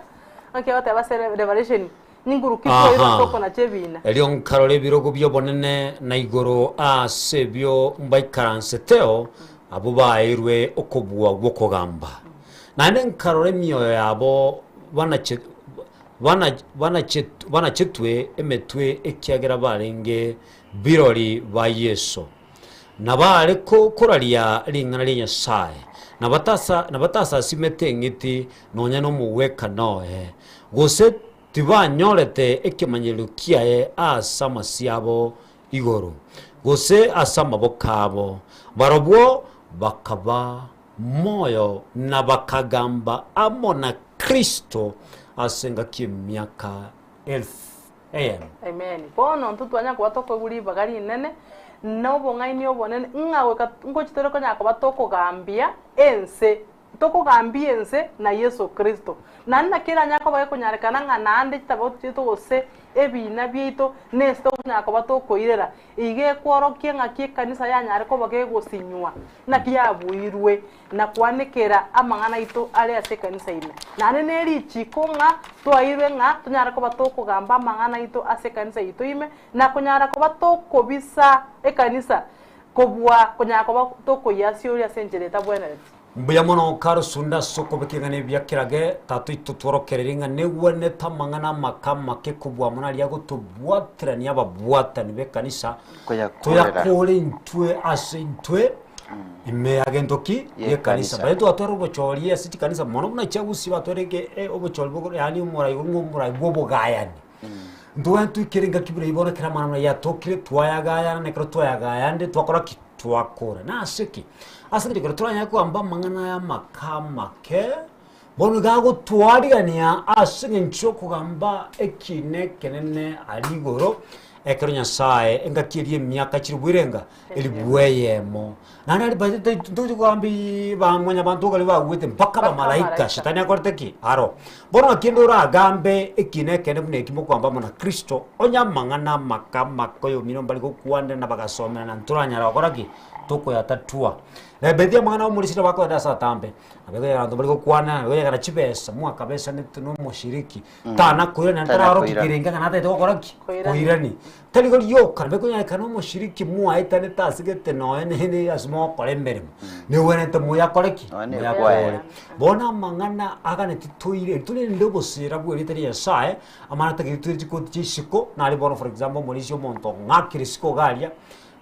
naki agoteba ase Re- Revelation, ninguru ki twairwe ase Aha. okonacha ebina. Erio nkarora ebirogo bi'obonene na igoro aase ebio mbaikaranseteo, abwo baeirwe okobua gw'okogamba. Naende nkarora emioyo yabo banache banachetwe emetwe ekiagera barenge birori ba Yeso, na baare koraria ring'ana ria Nyasae, na batasasimete eng'iti nonya nomogwekano oye, gose tibanyorete ekemanyererio kiaye ase amasio abo igoro, gose ase amaboko abo. Barobwo bakaba moyo na bakagamba amo na Kristo ase engaki y'emiaka elfu eyemo. Amen. Bono intwe twanyara koba tokoigwa ribaga rinene, na obong'aini obonene, ng'a goika ngochi tore konyara koba tokogambia ense, tokogambia ense na Yeso Kristo. Naende naki eranyare koba gekonyarekana ng'a naende chitabauti chiaito gose ebina biaito na ense tokonyara koba tokoirera, Iga ekworokia ng'aki ekanisa yanyare koba gegosinywa, naki yabuirwe, na kwanekera amang'ana aito are ase ekanisa ime. Naende nerichiko ng'a twairwe ng'a tonyare koba tokogamba amang'ana aito ase ekanisa yaito ime, na konyara koba tokobisa ekanisa kobua konyara koba tokoyiasioria ase enchera etabwenereti. Mbuya mono karosunda ase okobeka eng'ana ebia kerage, Tata oito tworokererie ng'a negwenerete amang'ana amake amake kobua mono aria agotobwaterania ababwatani b'ekanisa, Koyakorera. toyakore intwe ase intwe ime ya gento ki? Y'ekanisa. Y'ekanisa. Baria twatwara obochori ase chikanisa mono buna chiagusi batware eke e obochori boko yaani omorai ng'a omorai bwa obogayani. Ntobwenerete toikere engaki buna eyio bono ekero amang'ana buna yatokire twayagayana na ekero twayagayande twakora ki? Twakora. Nase ki? Ase eng'encho ekero toranyare kogamba amang'ana aya amake amake, bono iga agotwarigania ase eng'encho y'okogamba ekiina ekenene aria igoro, ekero Nyasaye engaki eria emiaka chilifu erenga? Elifu eyemo. Naende aria by the time ntochi kogambiiii ba mwanyabanto baria bagwete mpaka Mpaka abamalaika, abamalaika. shetani akorete ki? Aro. Bono naki ende oragambe ekiina ekende buna eki mokogamba amo na Kristo, onye amang'ana amake amake oyomino mbari gokwanera na bagasomera na ntoranyara gokora ki? Tokoyatatua. Rebeti amang'ana omorisire bakoenda ase atambe, nabegoyega abanto mbari gokwana, nabegoyegana chibesa, mwakabesanete na omoshiriki, tana koirana Tana tararoki koirana. kerenge ng'a natagete gokora ki? Koirani. Koirani. Tari rioka, nabe konyarekana omoshiriki mwaetanete ase gete nonya ne ase mogokora emeremo, negwenerete moyakore ki? Nonya ne Moyakore. ekwaya. Bono amang'ana aganeti toire, torende obosera bw'erieta ria Nyasaye, amang'ana atagete toire chikoti chia isiko, nare bono for example omorisia omonto ong'akire isiko iga aria,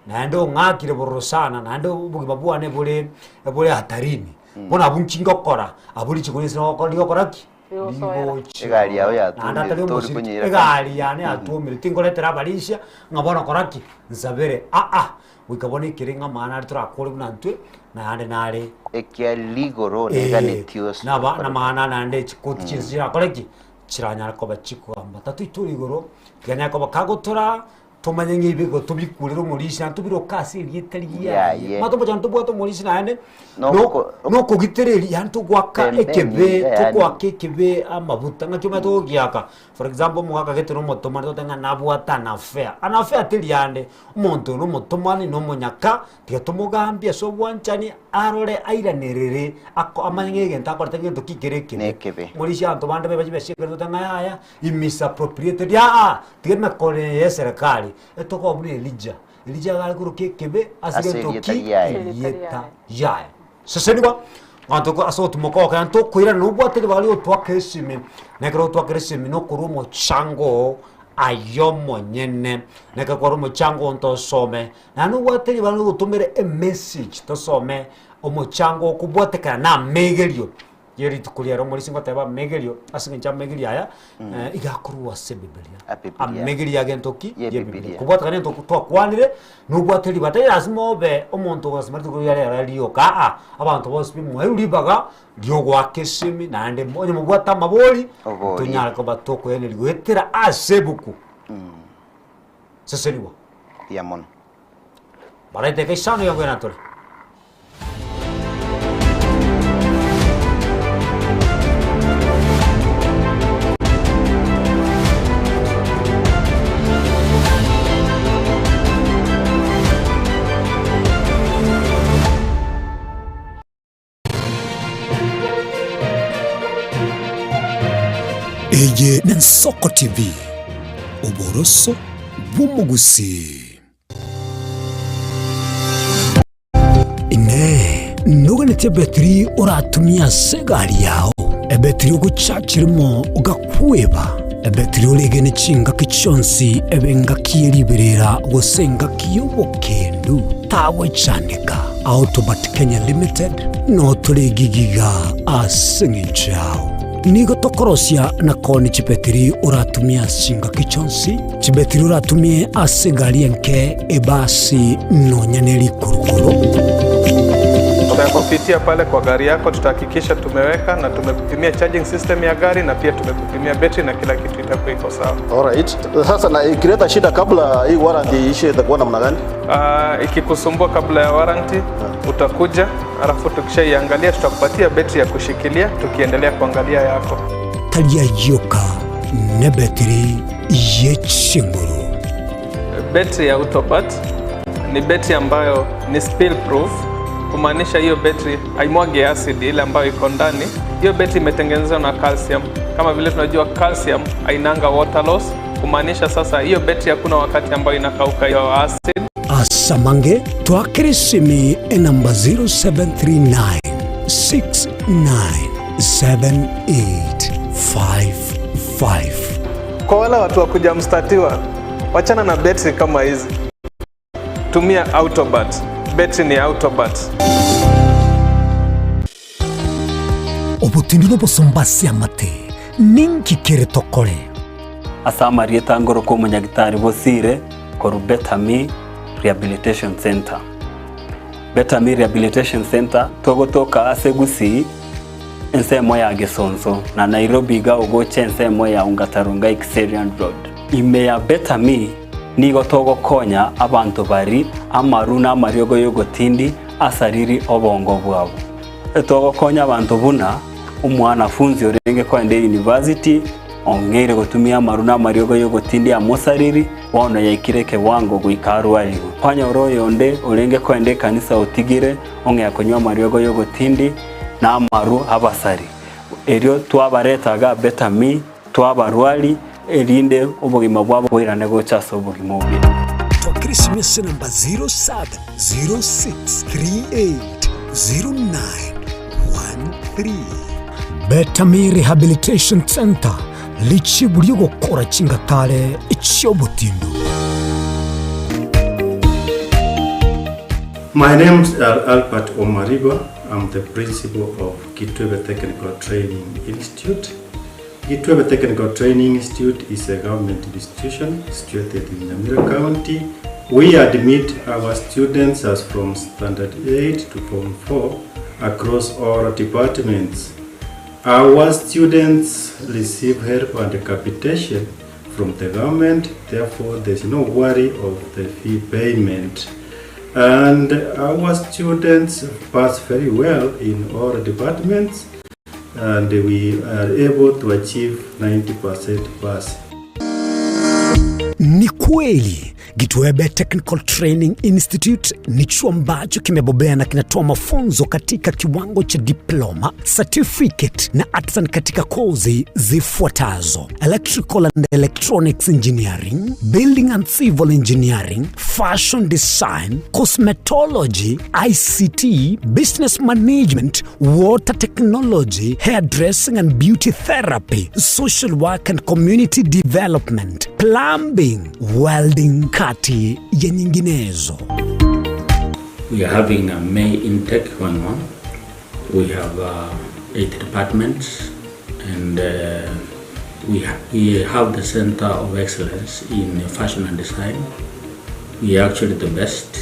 naende ong'akire bororo sana, naende obogima bwane bore bore hatarini, bono abwo nki ngokora, abwo richiko rinse rigokora ki? Rigochia Egari yao Naende yatumire, atari tori omosiriki, konyeira egari yane yatwomire, tinkoretera abarisia ng'a bono kora ki? Nsabere, aa, goika bono ekere ng'a amang'ana aria torakore buna intwe, naende nare Ekia rigoro Eh, neganeti ose naba gokora. namang'ana naende chikoti chinse chirakore ki? Chiranyare koba chikogamba. Tata oito ore igoro, tiganyare koba kagotora Tomanye ng'a ebibe tobikurere omorisia naende tobiroke ase erieta riaye. Riaye. Omanyete omochando tobwate omorisia naende, Noko- nokogitera eria yaani togoaka Pembeni ekebe, iga yaani. togoaka ekebe amabuta ng'aki omanyete ogogiaka, for example omogaka gete na omotomani totebe ng'a nabwate anafea, anafea teri ande, omonto oyo na omotomani na omonyaka, tiga tomogambie ase obwanchani arore airanerere ako amanye ng'a egento akorete ngento ki kere ekebe. Nekebe. Morisia abanto bande babe chibesa ekero totebe ng'a yaya, He misappropriated aa, tiga emekoro eye y'eserekari etokoba buna Elija. Elija iga are koroka ekebe ase Ase gento erieta ki? riaye. Erieta riaye. Sesenigwa, abanto ko ase ogotumoka ogokera ntokoirana nobwate ribaga riogotwaka esimi, na ekero ogotwakera esimi nokorwa omochango oo aye omonyene, na ekero kwarwa omochango oo ntosome, naende nobwate ribaga riogotomera emessage tosome omochango okobwatekana na amegerio. Ye rituko riare omorisia ngoteba amegerio ase eng'encho amegerio aya iga akorwa ase ebibilia. A Bibilia. Amegerio ya gento ki? Ye Ye Bibilia. Bibilia. Kobwatekana nento twakwanire, nobwate ribaga tari lasima obe omonto ogosoma rituko riria rero rioka aa, abanto bonsi pi mwairwe ribaga riogoaka esimi naende onye mobwate amabori, Oborie. tonyare koba tokoeneria goetera ase ebuku. Seseniwa. Mbuya mono. Baraiteka isano ya ngwena tore. Eye n'Ensoko TV, oboroso bw'omogusii. Inee! Noganetie ebetiri oratumie ase egari yao, ebetiri ogochachirimo ogakweba, ebetiri oregene chingaki chionsi ebe engaki ye riberera gose engaki y'obokendu? Tagwechandeka. Autobat Kenya Limited notore egigiga ase eng'encho yao. Nigo tokorosia na koonia chibetiri oratumie ase chingaki chionsi, chibetiri oratumie ase egari enke, ebasi, nonya ne rikurukuru. Tutakupitia pale kwa gari yako, tutahakikisha tumeweka na tumekupimia charging system ya gari na pia tumekupimia betri na kila kitu itakuwa iko sawa. Alright. Sasa na ikileta shida kabla hii warranty iishe itakuwa namna gani? Ikikusumbua kabla ya warranty utakuja, alafu tukishaiangalia tutakupatia betri ya kushikilia tukiendelea kuangalia yako. Tari ayioka nebetiri ye chinguru. Betri ya Autobat ni betri ambayo ni spill proof, kumaanisha hiyo betri haimwagi acid ile ambayo iko ndani. Hiyo betri imetengenezwa na calcium. Kama vile tunajua calcium hainanga water loss, kumaanisha sasa hiyo betri hakuna wakati ambayo inakauka hiyo acid. Asamange twakere esimi enamba 0739 697855. Kwa wale watu wa kujamstatiwa, wachana na betri kama hizi, tumia Autobat. Betri ni Autobat. Obotindu nobosomba ase amate, ninki kere tokore? Ase amarieta ngoroka omonyagitari Bosire korwa Betami Rehabilitation Centre. Betami Rehabilitation Centre togotoka ase Gusii ensemo ya Gesonso na Nairobi iga ogocha ensemo ya Ongata Rongai Kiserian Road. Ime ya Betami nigo togokonya abanto bari amaru na amariogo y'ogotindi asariri obongo bwabo. Togokonya abanto buna omwanafunzi orenge koenda eyunivasiti ong'eire gotumia amaru na amariogo y'ogotindia amosariri, bono yaikire ekewango goika arwarigwe. Kwanyora oyonde orenge koenda ekanisa otigire ong'ea konywa amariogo y'ogotindi na amaru abasari. Erio twabareta iga Betami, twabarwari, erinde obogima bwabo boirane gocha ase obogima obuya. Twakera esimi ase enamba 0706380913. Betami Rehabilitation Centre, richibu ri'ogokora chingatare chi'obotindu. My name is Albert Omariba. I'm the principal of Kitwebe Technical Training Institute. Gitwebe Technical Training Institute is a government institution situated in Nyamira County. We admit our students as from Standard 8 to Form 4 across all departments. Our students receive help and capitation from the government, therefore there's no worry of the fee payment. And our students pass very well in all departments and we are able to achieve 90% pass. Ni kweli Gitwebe Technical Training Institute ni chuo ambacho kimebobea na kinatoa mafunzo katika kiwango cha diploma, certificate na artisan katika kozi zifuatazo: Electrical and Electronics Engineering, Building and Civil Engineering, Fashion Design, Cosmetology, ICT, Business Management, Water Technology, Hairdressing and Beauty Therapy, Social Work and Community Development, Plumbing, Welding kati ya nyinginezo. We are having a May intake going on. We have eight departments and we we have the center of excellence in fashion and design. We are actually the best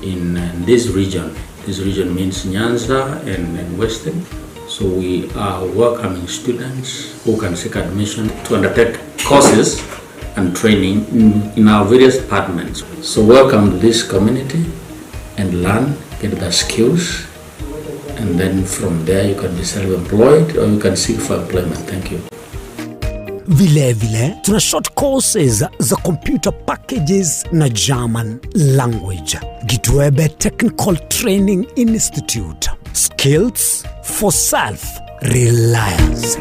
in this region. This region means Nyanza and, and Western. So we are welcoming students who can seek admission to undertake courses and training in, in our various departments. So welcome to this community and learn, get the skills, and then from there you can be self-employed or you can seek for employment. Thank you. Vilevile tuna short courses za computer packages na German language. Gitwebe Technical Training Institute. Skills for self reliance.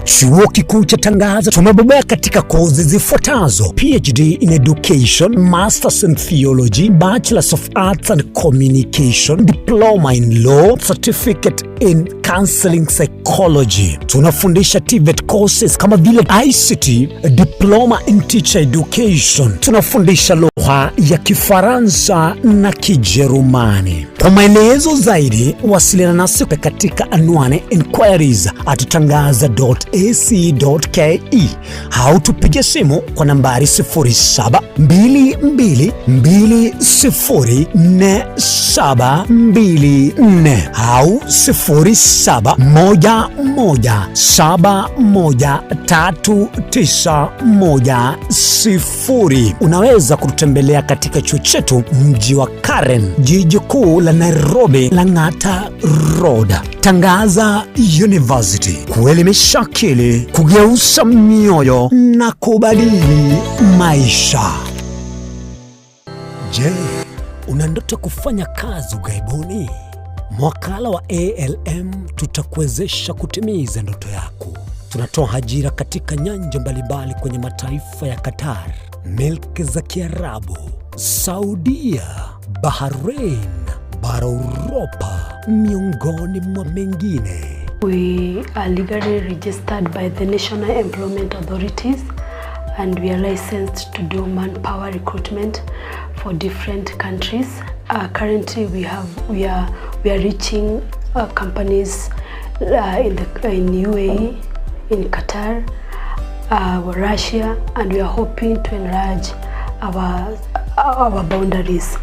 Chuo Kikuu cha Tangaza tumebobea katika kozi zifuatazo: PhD in Education, Masters in Theology, Bachelors of Arts and Communication, Diploma in Law, Certificate in Counseling Psychology. Tunafundisha TVET courses kama vile ICT, Diploma in Teacher Education. Tunafundisha lugha ya Kifaransa na Kijerumani. Kwa maelezo zaidi, wasiliana nasi katika anwani inquiries at tangaza.ac.ke au tupige simu kwa nambari 0722204724 au 0711713910. Unaweza kututembelea katika chuo chetu mji wa Karen, jiji kuu la Nairobi, Lang'ata Road. Tangaza University, kuelimisha akili, kugeuza mioyo na kubadili maisha. Je, una ndoto kufanya kazi ughaibuni? Mwakala wa ALM tutakuwezesha kutimiza ndoto yako. Tunatoa ajira katika nyanja mbalimbali kwenye mataifa ya Qatar, milki za Kiarabu, Saudia, Bahrain, bara Uropa, miongoni mwa mengine. We are legally registered by the National Employment Authorities and we are licensed to do manpower recruitment for different countries. Currently we have we are we are reaching companies in the in UAE, in Qatar, Russia, and we are hoping to enlarge our our boundaries.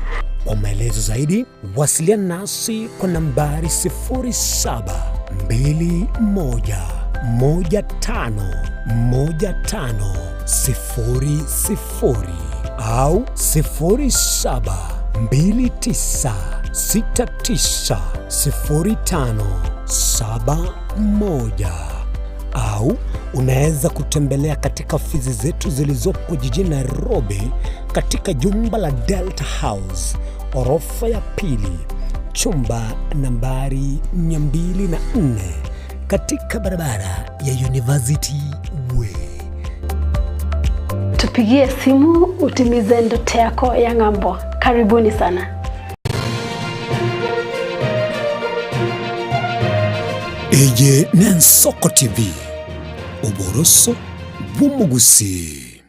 Kwa maelezo zaidi wasiliana nasi kwa nambari 0721151500 au 0729690571 au unaweza kutembelea katika ofisi zetu zilizopo jijini Nairobi katika jumba la Delta House orofa ya pili chumba nambari 204 katika barabara ya University Way. Tupigie simu utimize ndoto yako ya ng'ambo. Karibuni sana. Eye n'Ensoko TV, oboroso bw'omogusii.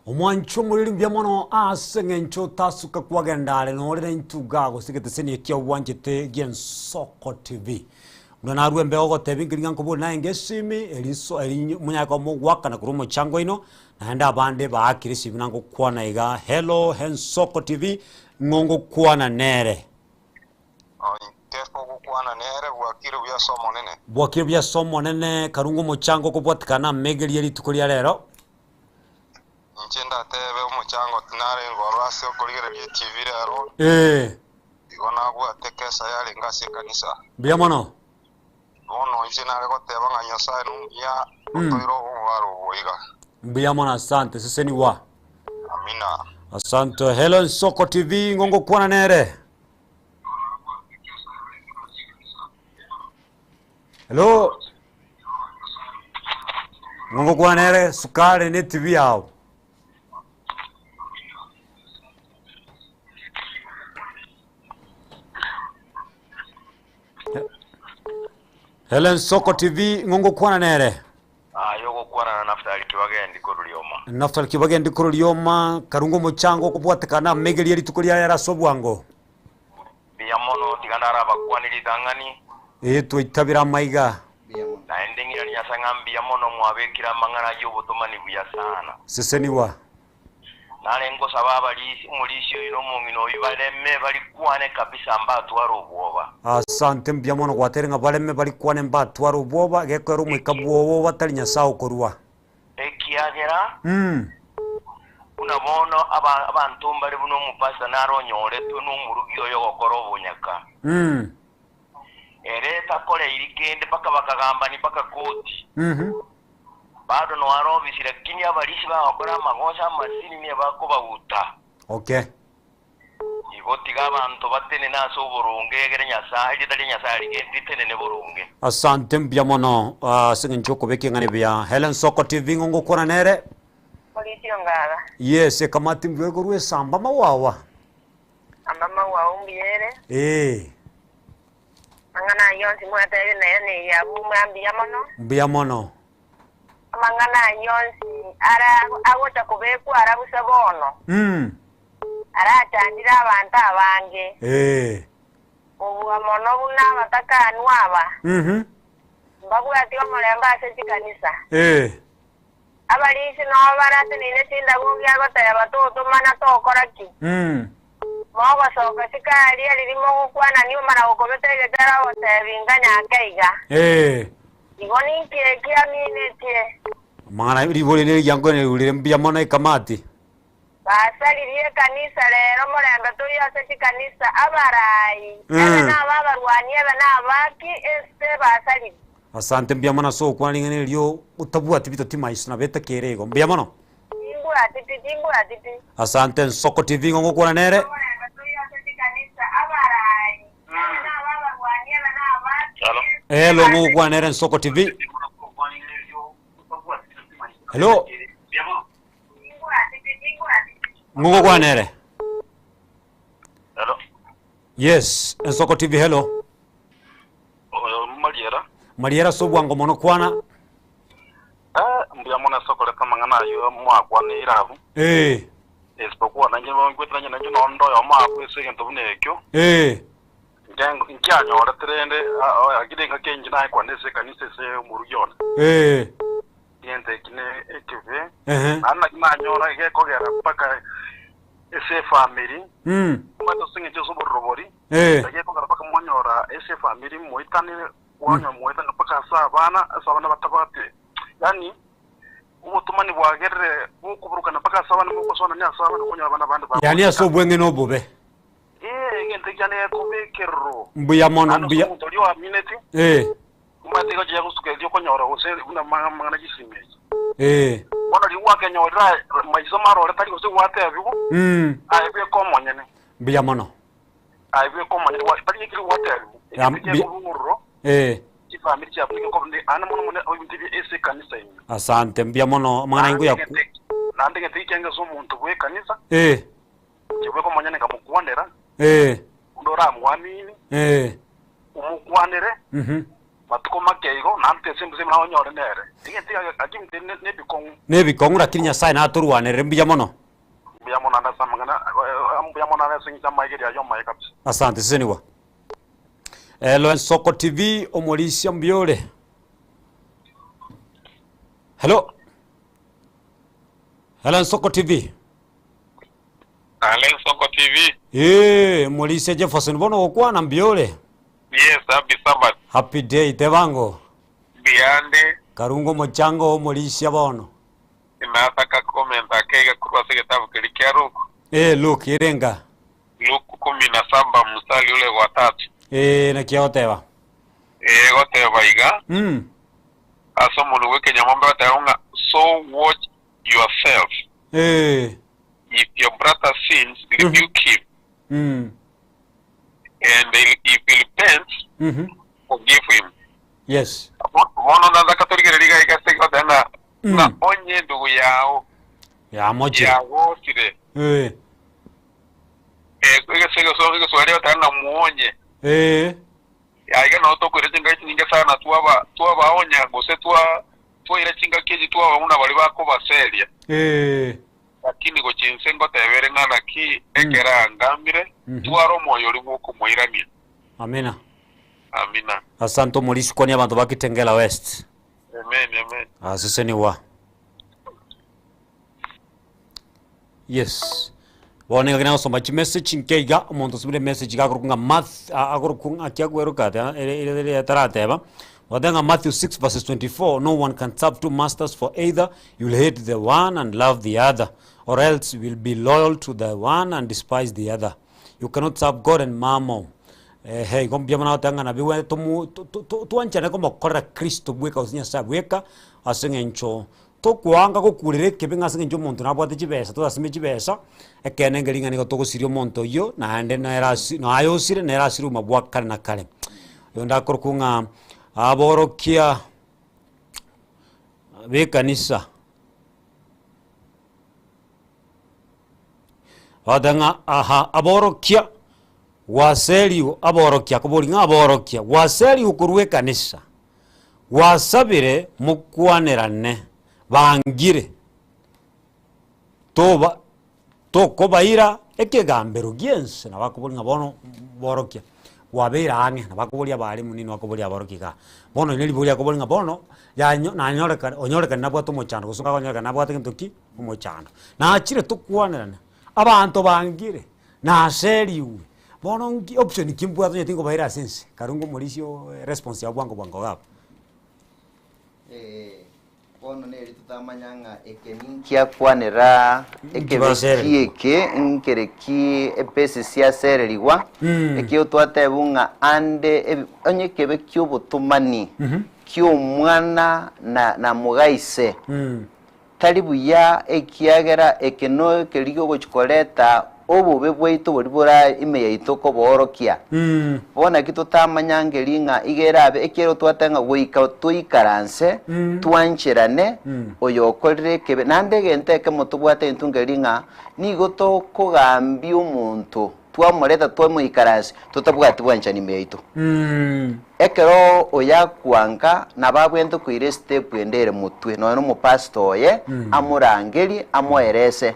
Omwancho omoriri mbuya mono ase eng'encho otasuka kwagenda are norere intuga gose egeteseni ekia obwanchete gia Ensoko TV. Buna narwa embeo ogotebia nkeri ng'a nkobori naye esimi eri nso eri monyare koba mogwakana korwa omochango oino, naende abande baakire esimi buna ngokwana iga hello Ensoko TV, ng'o ngokwana nere. Bwakire buya ase Omonene, karunga omochango okobwatikana amegerie rituko ria rero. Inche ndatebe omochango tinarenge ororo ase okorigereria etibi rero, Ee. igo nabwate kesa yarenge ase ekanisa. Mbuya mono. Bono inche nare goteba ng'a Nyasae nomuya, otoire obomobaro obo iga. Mbuya mono asante, seseniwa. Amina. Asante. Helen Soko TV ng'o ngokwana nere? Hello. Ng'o ngokwana nere? Sukari ne TV yao. Helen Soko TV ng'ongokwana nere. Aye ogokwana na Naftali Kibagendi korwa rioma. Naftali Kibagendi korwa rioma, karunga omochango okobwatekana amegerie rituko riaye ere ase obwango. Mbuya mono, tiga narabakwanie ritang'ani. Ee, twaitabire amaiga. Naende ng'iranie Nyasae ng'a mbuya mono mwabekire amang'ana ayio obotomani buya sana. Seseniwa. Nare ngosaba abarisia, omorisia oyo na omong'ina oyio bareme barikwane kabisa mbatware obwoba. Asante mbuya mono gwateire ng'a bareme barikwane mbatware obwoba, gekoera omoika bw'oboba tari Nyasae okorua. Ekiagera buna bono aba abanto mbare buna omopasta nare onyoretwe nomorugi oyo ogokora obonyaka. Ere takoreiri kende mpaka bakagambani mpaka koti. Bado noare obisi lakini abarisi bagokora amagoso amasini bakobaguta. Okay. Igo tiga abanto batenene ase oboronge egere Nyasae, erieta ria Nyasae ritenene boronge. Asante mbuya mono ase eng'encho okobeka eng'ana ebuya. Hellen Soko TV ng'o ngokwana nere? Mauricio Ngaba. Yes, ekamati mbuya igorwa esamba mawawa. Amba mawawa mbuya ere. Ee. Amang'ana ayio onsi mwatebire nere neria abwo ng'a mbuya mono. Mbuya mono. Amang'ana ayio onsi ara agocha kobekwa ara busa bono, arachandire abanto abange, kobua mono buna abatakanwa aba, mbabwati omorembe ase chikanisa. Abarisi nao barateneine chindagogi agoteba, Totomana tokora ki? Mogosoka sikaria riria mogokwanania omana gokobeta egetera ogotebi nganya ake iga. Igo ninki eki aminetie? Amang'ana ribori nerigiango nerurire mbuya mono ekamati. Basaririe ekanisa rero morembe toiyo ase chikanisa abarai ebe naba abarwani ebe nabaki ense basaririe. Asante mbuya mono ase ogokwana ring'ana erio otabwati bitoti maiso nabo etakere igo. Mbuya mono. Timbwati pi timbwati pi. Asante Nsoko TV ng'o ngokwana nere. Hello ng'o ngokwana nere Nsoko TV. Hello. Ng'o ngokwana nere. Hello. Yes, Nsoko TV hello. Oyo Mariera. Mariera ase obwango mono kwana. Eh, mbuya mono ase okoreta amang'ana ayio mwakwaneire abwo. Eh. Isipokuwa nainche nkwete nainche nainche nonde oyomo abwo ase egento buna ekio. Eh. Nke nkianyorete rende lakini engaki inche nayekwana ase ekanisa ase omorugi one. Eh. Egento eki ne ekebe. Ehe. Naende naki nanyora gekogera mpaka ase efamiri. Omanyete ase eng'encho ase oborobori. Eh. Gekogera mpaka mwanyora ase efamiri moitanire Kwanywa moetane mpaka ase abana, ase abana batabwati, yaani obotomani bwagerire bokoburukana mpaka ase abana mogosoanania ase abana okonyora abana bande Yaani ase obweng'e na obobe. Ee, egento ekiane gekobekererwa. Mbuya mono, Naende ase mbuya. omonto oria oamineti, Eh. omanyete igo chinya gosuka erio okonyora gose buna amang'ana chisimi echi. Eh. Bono riria gwakenyorire aye maiso marore tari gose gwatebigwa, aye bweka omonyene. Mbuya mono. Aye bweka omonyene gwa tari ekeri gwatebigwa, Ya, egento mbuya. kiakorwa ororo, Eh. chifamiri chiabo nigo nkoba aande mono mono ebinto ebi ase ekanisa ime. Asante, mbuya mono, amang'ana Naende ingo egento yaku. eki naende egento eki kiange ase omonto bw'ekanisa, Eh. inche bweka omonyene nkamokwanera, Eh. onde oramwamini, Eh. omokwanere, Mhm. matuko make igo, naende tesembuse buna onyore nere. Egento eki gaki ebinto ebi ne ebikong'u. Nebikong'u lakini Nyasaye natorwanerere mbuya mono. Mbuya mono ande ase amang'ana, mbuya mono ande ase eng'encho y'amaigerio ayio amaye kabisa. Asante sesenigwa. Hello Ensoko TV omorisia mbuya ore? Hello. Hello Ensoko TV. Hello Ensoko TV. Eh, omorisia Jefferson bono gokwana mbuya ore? Yes, happy Sabbath. Happy day tebango. Mbuyande. Karunga omochango oo omorisia bono. Inataka comment ake iga korwa ase egetabu keria kia Luke. Ee, Luke, ere enga. Luke kumi na saba mstari ule gwa tatu. Ee, naki egoteba? Ee, egoteba iga, Ase omonwa bw'ekenyamombe egoteba ng'a, So watch yourself, Ee. if your brother sins, rebuke him, and if he repents, forgive him. Yes. Bono nataka torigererie iga iga ase egoteba ng'a ng'a onye endugu yao Yamochire. yagosire, Eh. eh, egese egeso egeswahili egoteba ng'a muonye, Eh. Aiga nao tokoira chingaki chinyinge sana twaba twabaonya gose twa twaira chingaki echi twaba buna baria bakobaseria. Lakini gochia inse ngoteba ere ng'a naki ekero angamire, twara omoyo oria bw'okomoirania. Amina. Amina. Asante omorisia kwania abanto ba Kitengela West. Amen, amen. Asesenigwa. Yes. Bono nigo nagosoma chimessage nke iga, omonto osomire emessage iga akorokwa ng'a Math akorokwa ng'a ki akweroka ate ere ere ere tarateba, goteba ng'a Matthew 6 verses 24, no one can serve two masters for either you will hate the one and love the other, or else you will be loyal to the one and despise the other. You cannot serve God and mammon. Ehe, igo mbuya mono agoteba ng'a nabigwe tomo to- to- to- twanchane komokorera Kristo bweka gose Nyasaye bweka, ase eng'encho Tokoanga gokurera ekebe ng'a ase engencho omonto nabwate chibesa totasime chibesa, ekeene nkeri ng'a nigo togosiria omonto oyio naende nere asi naye osire nere asire obogima bwa kare na kare. Oyonde akorokwa ng'a aborokia b'ekanisa bagoteba ng'a aha aborokia gwaseriwe aborokia akoboria ng'a aborokia gwaseriwe korwa ekanisa. Gwasabire mokwanerane, bangire, toba tokobaira ekegambero gi'ense. Nabo akoboria ng'a bono borokia, gwabeire ang'e, nabo akoboria abalimu nini akoboria aborokia igaa. Bono eri neriborio akoboria ng'a bono, yanyo nanyorekane onyorekane nabwate omochando gose kakonyorekana nabwate gento ki? Omochando. Nachire tokwanerane, abanto bangire, naserigwe. Bono nki option ki mbwate onye tinkobaira ase ense? Karungu omorisia oo response yao bwango bwango iga abwo. Eh, bono neri totamanya ng'a eke ninki akwanera ekebe basererigwa. ki eke nkere ki ebasis yasererigwa ekio twatebu ng'a ande ebi- onye ekebe kiobotomani ki'omwana na na mogaise Tari buya, ekiagera eke nokeria ogochia koreta obobe bwaito boria bore ime yaito koboorokia. Bono naki totamanya ngeri ng'a iga erabe, ekiagera otwate ng'a goika toikaranse, twancherane, oyokorire ekebe. Naende egento ekemo tobwate intwe nkeri ng'a nigo tokogambia omonto. Twamoreta twamoikaransia, totabwati bwanchani ime yaito. Ekero oyo akwanka, nabo abwenerete koira estep ende ere motwe, nonya na omopastor oye, amorangerie, amoerese.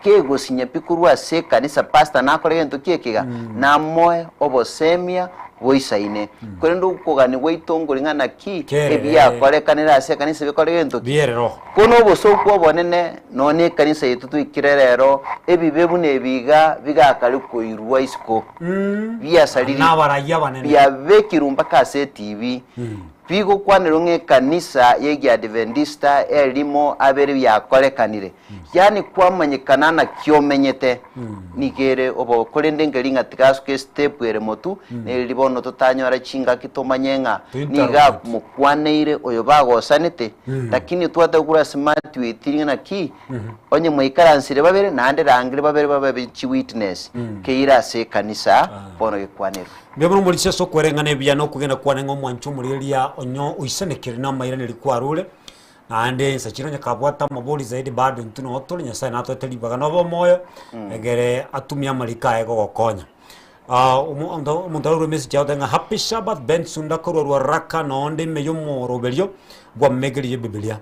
Kegosinya pi korwa ase ekanisa, pastor nakore gento ki ekiga, namoe obosemia boisaine. Korende okogania gwaito nkori ng'a naki, Kerere. ebiakorekanire ase ekanisa bikore gento ki? Bierero. Ko nobosoku obonene, nonya nekanisa yaito twaikire rero, ebibe buna ebi iga bigakare koirwa isiko, biasariri, Nabarai abanene. biabekirwe mpaka ase etibi, bigokwanerwa ng'a ekanisa y'Egiadventista erimo abere biakorekanire. Yaani kwamanyekana naki omenyete, nigo ere obo, korende nkeri ng'a tiga asuke estep ere motwe, nereri bono totanyora chingaki tomanye ng'a nigo amokwaneire oyo bagosanete, lakini twateba korwa ase Matthew 18 ng'a naki, onye mwaikaransire babere naende rangire babere babe chiwitness, keire ase ekanisa bono gekwanerwe. Mbuya mono omorisia ase okwereng'ana ebiya na okogenda kwane ng'a omwanche omorigereria onye oisanekire namairaneri kwarure. Naende inse chire onye kabwate amabori zaidi bado intwe noo tore, Nyasaye natoete ribaga nobe omoyo, egere atumie amariko aye gogokonya. Ah, omo- omonto omonto arorwe emessage agoteba ng'a happy Sabbath Benson ndakorwa Ruaraka nonde ime y'omoroberio bw'amegeri y'Ebibilia.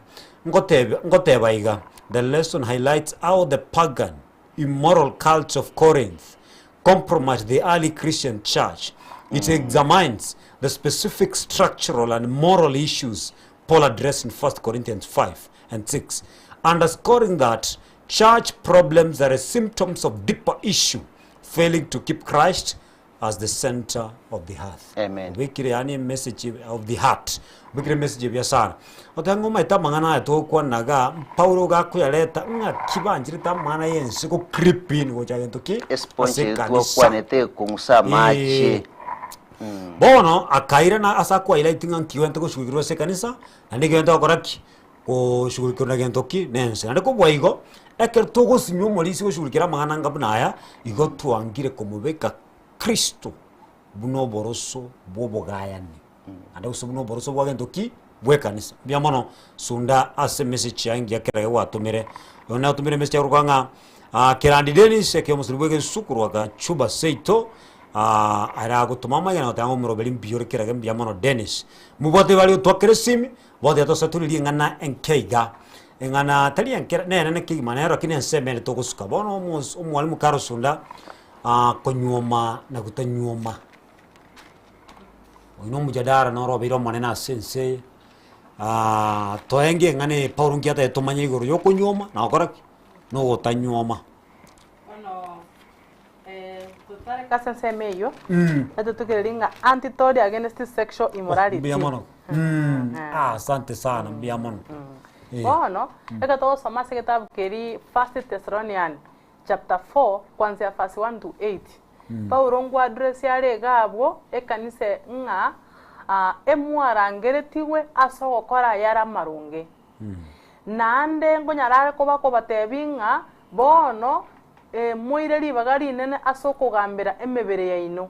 Ngoteba ngoteba iga, the lesson highlights how the pagan immoral culture of Corinth compromised the early Christian church. It examines the specific structural and moral issues Paul addressed in 1 Corinthians 5 and 6, underscoring that church problems are a symptoms of deeper issue, failing to keep Christ as the center of the hearth. Amen. Obekire yaani emessage of the heart. Obekire emessage ebuya sana. Oteba ng'a omanyete amang'ana aya togokwana igaa, Paulo iga akoyareta ng'aki bancherete amang'ana ya ense go creep in gocha gento ki? Ase Esponge ekanisa. twakwanete ekong'usa amache. Eh. Bono akairana ase akohighlight ng'a nki gento goshughulikirwa ase ekanisa, naende gento gokora ki? Goshughulikirwa na gento ki? Na ense. Naende kobua igo, ekero togosinywa omorisia goshughulikera amang'ana anga buna aya, igo twangire komobeka Kristo buna oboroso bwa obogayani, naende gose buna oboroso bwa gento ki? Bwa ekanisa. Mbuya mono sunda ase emessage yaye engiya kera gwatomire. Oyo natomire emessage akorokwa ng'a Kerandi Dennis, ekeomosori bwa egesusu korwa Gachuba seito. Ah, aragotoma amagena goteba ng'a omoroberi mbuya ore kerage mbuya mono Dennis. Mobwate bare otwakere esimi, bote tosature ring'ana enke iga. Eng'ana tari enke nenene kegima nero lakini ensemo ere togosuka. Bono omos omwalimu karosunda ah, konyuoma na gotanyuoma. Oyio na omojadara noro obeire omonene ase ense eye, ah, toenge eng'ana eye Paulo nki atagete tomanye igoro ya okonyuoma na gokora ki? Na ogotanyuoma. Bono totareka ase ensemo eyio, etotokererie ng'a antitory against sexual immorality. Mbuya mono. Ah, asante sana, mbuya mono. Eh. Bono, ekero togosoma ase egetabu keria First Thessalonian chapter 4 kwanzia verse 1 to 8, Paulo ngwaddress are iga abwo ekanisa ng'a ah, emwarangeretigwe ase ogokora ayare amaronge. Naende nkonyara are koba kobatebi ng'a bono moire ribaga rinene ase okogambera emebere yaino.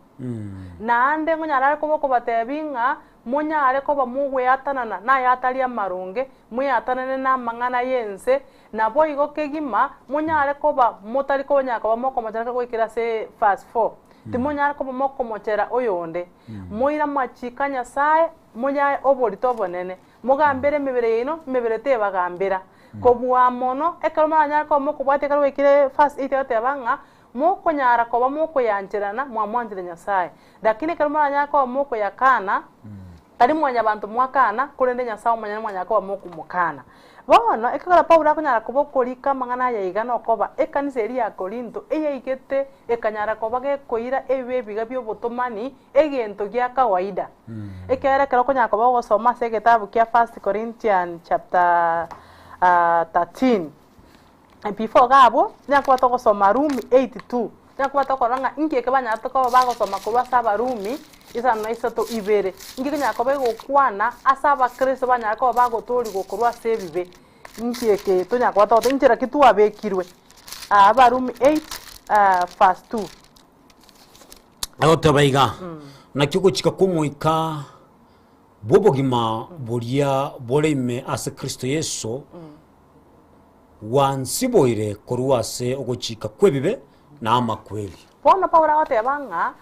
Naende nkonyara are koba okobatebi ng'a monyare koba mogweatanana nayatari amaronge, mweatanane namang'ana y'ense, naboigo kegima monyare koba motari konyara koba mokomochera goikera ase verse 4. Timonyara koba mokomochera oyonde. Moire amachiko a Nyasae, moyae oborito obonene. Mogambere emebere yaino, emebere tebagambera. Kobua mono, ekero moranyare koba mokobwatia ekero gwaikire verse 8 egoteba ng'a, mokonyara koba mokoyancherana, mwamwanchire Nyasaye. Lakini ekero moranyare koba mokoyakana, tari mwanyabanto mwakana, korende Nyasaye omonyene mwanyara koba mokomokana. Bono, ekero Paulo akonyara koba okorika amang'ana aya iga nokoba ekanisa eria ya Korinto eyaigete ekanyara koba gekoira ebibe ebiga biobotomani egento gia kawaida. Ekiagera ekero okonyara koba ogosoma ase egetabu kia First Corinthian chapter 13, before iga abwo, tonyare koba togosoma Rumi 8:2, tonyare koba tokorora ng'a inki eke banyarete koba bagosoma korwa ase Abarumi isano na isato ibere, inki ekonyara koba egokwana ase abakristo banyare koba bagotoorigwa korwa ase ebibe, inki eke tonyara koba togoteba inchera ki twabekirwe. Abarumi 8 verse 2. Agoteba iga, Naki ogochika kw'Omoika bw'obogima boria bore ime ase Kristo Yeso gwansiboire korwa ase ogochika kw'ebibe na amakweri. Bono Paulo agoteba ng'a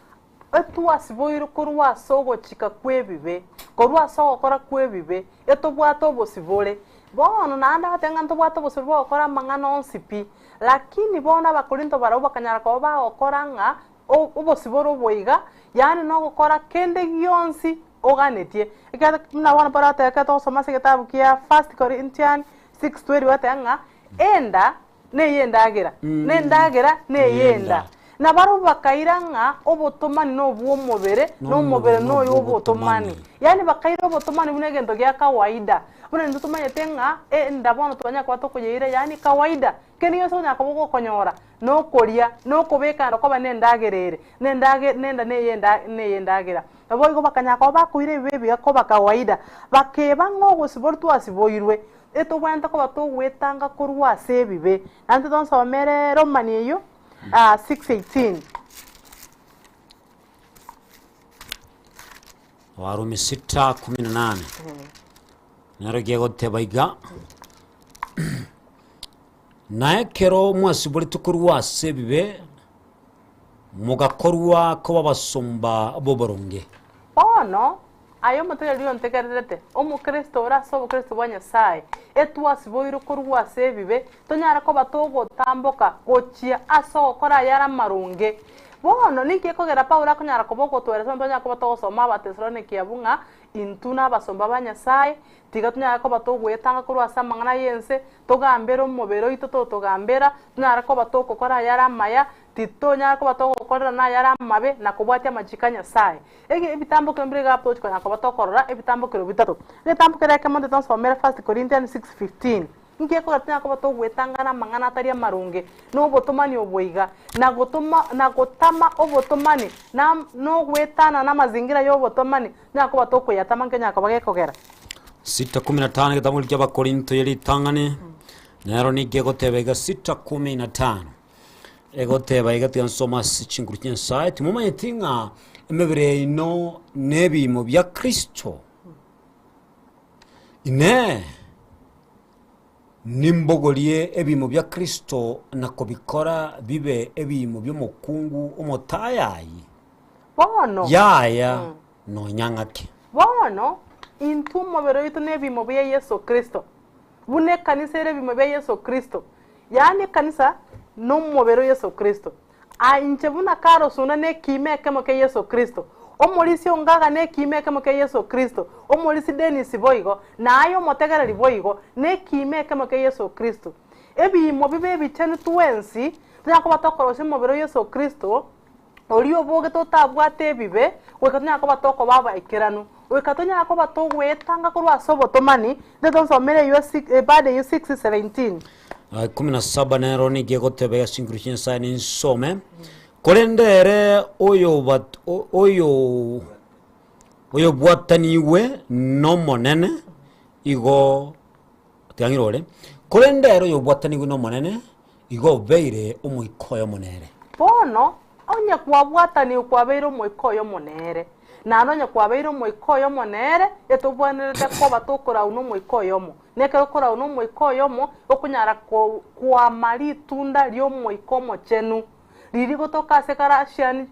etwasiboirwe korwa ase ogochika kw'ebibe, korwa ase ogokora kw'ebibe, etobwate obosibore. Bono naende agoteba ng'a ntobwate obosibore bwa gokora amang'ana onsi pi, Lakini bono Abakorinto barabwo bakanyara koba bagokora ng'a obosibore obo iga, yaani nogokora kende gionsi oganetie. Ekiagera buna bono Paulo agoteba ekero togosoma ase egetabu kia First Corinthian 6:12 bagoteba ng'a enda ney'endagera, na endagera ney'enda. Na barabwo bakaira ng'a obotomani nobw'omobere, na omobere noyo obotomani. Yaani bakaira obotomani buna egento gia kawaida. Buna intwe tomanyete ng'a enda bono twanyara koba tokoyeira yaani kawaida. Kende gionsi onyara koba ogokonyora, na okoria, na okobeka enda koba na endagera ere, na endage na enda neye enda neye endagera. Naboigo bakanyara koba bakoira ebibe ebiya koba kawaida, bakeba ng'a obosibore twasiboirwe, etobwenerete koba togoetanga korwa ase ebibe. Naende tonsomere Romani eyio. 6:18. Warumi 6:18 nero gegoteba iga na ekero mwasiboretwe korwa ase ebibe mogakorwa koba abasomba b'oboronge. Bono Aye omotegereri ontegererete, omokristo ore ase obokristo bwa Nyasae, etwasiboirwe korwa ase ebibe, tonyare koba togotamboka gochia ase ogokora ayare amaronge. Bono ninki ekogera Paulo akonyara koba ogotoeresa onye tonyare koba togosoma Abatesaloniki abwo ng'a intwe nabasomba ba Nyasae, tiga tonyare koba togoetanga korwa ase amang'ana y'ense, togambere omobere oito totogambera, tonyare koba togokora ayare amaya, Titonyara koba togokorera nayare amabe na kobwatia amachiko a Nyasae. Ege ebitambokero mbire iga tochi konya koba tokorora ebitambokero bitato. Egetambokero ekemo ntete nsomere First Corinthians 6:15. Inki ekogera tonyara koba togoetangana amang'ana atari amaronge na obotomani obo iga, na gotoma na gotama obotomani na nogoetana na amazingira ya obotomani tonyara koba tokoyatama nki onyara koba gekogera. 6:15 egetabu kia Abakorinto ye ritang'ani, nero nigo egoteba iga 6:15. Egoteba iga tiga nsome ase chinguru chia Nyasae, timomanyeti ng'a emebere yaino nebiimo bia Kristo? Inee! Nimbogorie ebiimo bia Kristo na kobikora bibe ebiimo bi'omokungu omotayayi? Bono. Yaya, nonya ng'ake. Bono, intwe omobere oito nebimo bia Yeso Kristo, buna ekanisa ere ebimo bia Yeso Kristo, yaani ekanisa nomobere o Yeso Kristo. Aa inche buna karosunda nekiimo ekemo kia Yeso Kristo, omorisia ongaga nekiimo ekemo kia Yeso Kristo, omorisia Dennis boigo, na aye omotegereri boigo, nekiimo ekemo kia Yeso Kristo. Ebiimo bibe ebichenu twensi, tonyare koba tokorosia omobere o Yeso Kristo, oria obogete otabwate ebibe, goika tonyare koba tokoba abaikeranu, goika tonyare koba togoetanga korwa ase obotomani, intwe tonsomere eywo six baada eywo 6:17. 17 nero nigo egoteba ase chinguru chia Nyasae ninsome, korende ere oyobat- o- oyo oyobwatanigwe n'Omonene igo tiga ng'ire ore, korende ere oyobwatanigwe n'Omonene igo obeire omoika oyomo nere. Bono, onye kwabwatanigwe kwabeire omoika oyomo nere, naende onye kwabeire omoika oyomo nere, etobwenerete koba tokorau nomoika oyomo. Na ekero okorau nomoika oyomo, okonyara kwama ritunda ri'Omoika Omochenu, riria rigotoka ase Galatian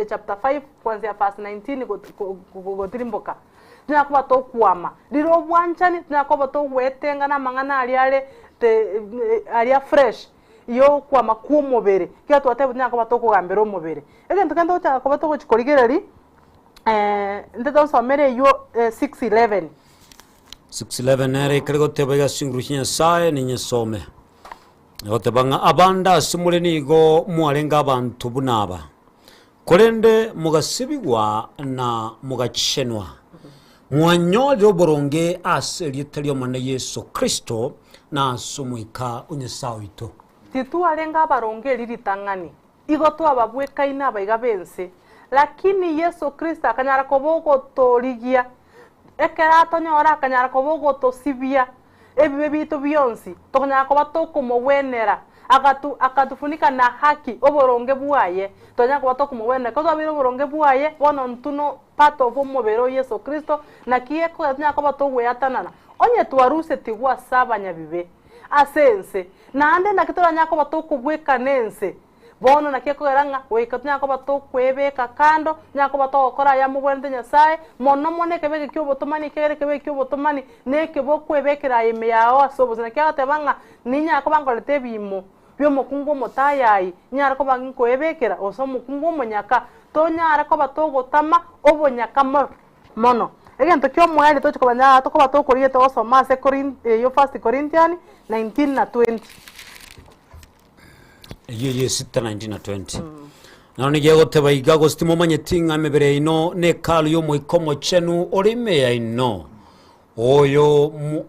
chapter 5 kwanzia verse 19 gotirimboka. Tonyara koba tokwama rire obwanchani, tonyara koba togwetenga namang'ana aria are aria fresh yokwama kw'omobere, ekiagera twateba tonyara koba tokogambera omobere. Egento kende togochaka koba togochi korigereria, intwe tosomere eywo 6:11. 6:11 nere ekere goteba iga ase chinguru chia Nyasae ninyesome. Egoteba ng'a abande ase more nigo mwarenge abanto buna aba, korende mogasibigwa na mogachenwa, mwanyorire oboronge ase erieta ri'Omonene Yeso Kristo na ase Omoika o Nyasae oito. Titwarenge abaronge eri ritang'ani, igo twababwekaine abaiga b'ense, lakini Yeso Kristo akanyara koba ogotorigia, ekero atonyora akanyara koba ogotosibia ebibe biaito bionsi, tokonyara koba tokomogwenera, agatu akatufunika na haki, oboronge bwaye, twanyara koba tokomogwenera. Ekero twabeire oboronge bwaye, bono intwe no part of omobere o Yeso Kristo, naki ekogera tonyare koba togweatanana, onye twarusetigwe ase abanyabibe, ase ense, naende naki toranyare koba tokobwekana ense. Bono naki ekogera ng'a goika tonyare koba tokwebeka kando, tonyare koba togokora aya amobwenerete Nyasae, mono mono ekebe eke ki'obotomani, ekiagera ekebe eke ki'obotomani nekebe okwebekera aye ime yao ase obosio. Naki agoteba ng'a ninyare koba nkorete ebiimo bi'omokungu omotayayi, ninyare koba nkoebekera gose omokungu omonyaka, tonyare koba togotama obonyaka mono. Egento ki'omoerio tochi kobanya tokoba tokorigia togosoma ase Korin eyio First Corinthian 19 na 20. Eyio ye sita 19 na 20. Naro nigo egoteba iga, gose timomanyeti ng'a emebere yaino nekalu y'Omoika Omochenu ore ime yaino, oyo mo-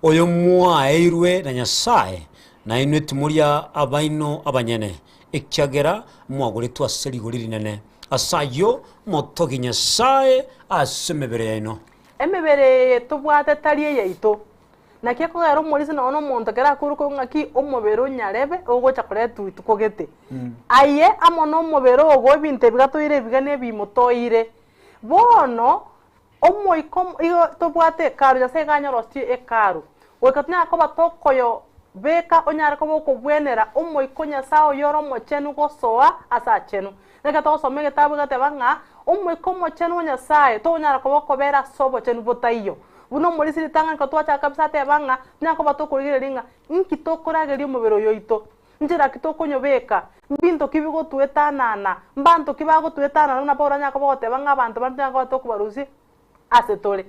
oyo mwaeirwe na Nyasae, na inwe timori abaino abanyene, ekiagera mwagoretwe ase rigori rinene. Ase ayio motogie Nyasae ase emebere yaino. Emebere eye tobwate tari eyaito, Naki ekogera omorisia nonya na omonto ekero akure korwa ng'aki omobere onyarebe ogocha koretwa rituko gete. Aye amo na omobere ogo ebinto ebi gatoire ebiga na ebiimo toire. Bono, omoika omo igo tobwate hekalu, Nyasaye iga anyorosetie hekalu, goika tonyare koba tokoyo beka onyare koba okobwenera omoika o Nyasaye oyio ore omochenu gosoa ase achenu. Ekero togosoma egetabu egeteba ng'a omoika omochenu o Nyasaye tonyara koba okobera ase obochenu botaiyo. Buna omorisia ritang'ani ekero twachaka kabisa ateba ng'a tonyare koba tokorigereria ng'a inki tokorageria omobere oyo oito, nchera ki tokonyobeka, mbinto ki bigotuetanana, mbanto ki bagotuetanana buna Paulo anyare koba ogoteba ng'a abanto bande tonyare koba tokobarusia ase tore.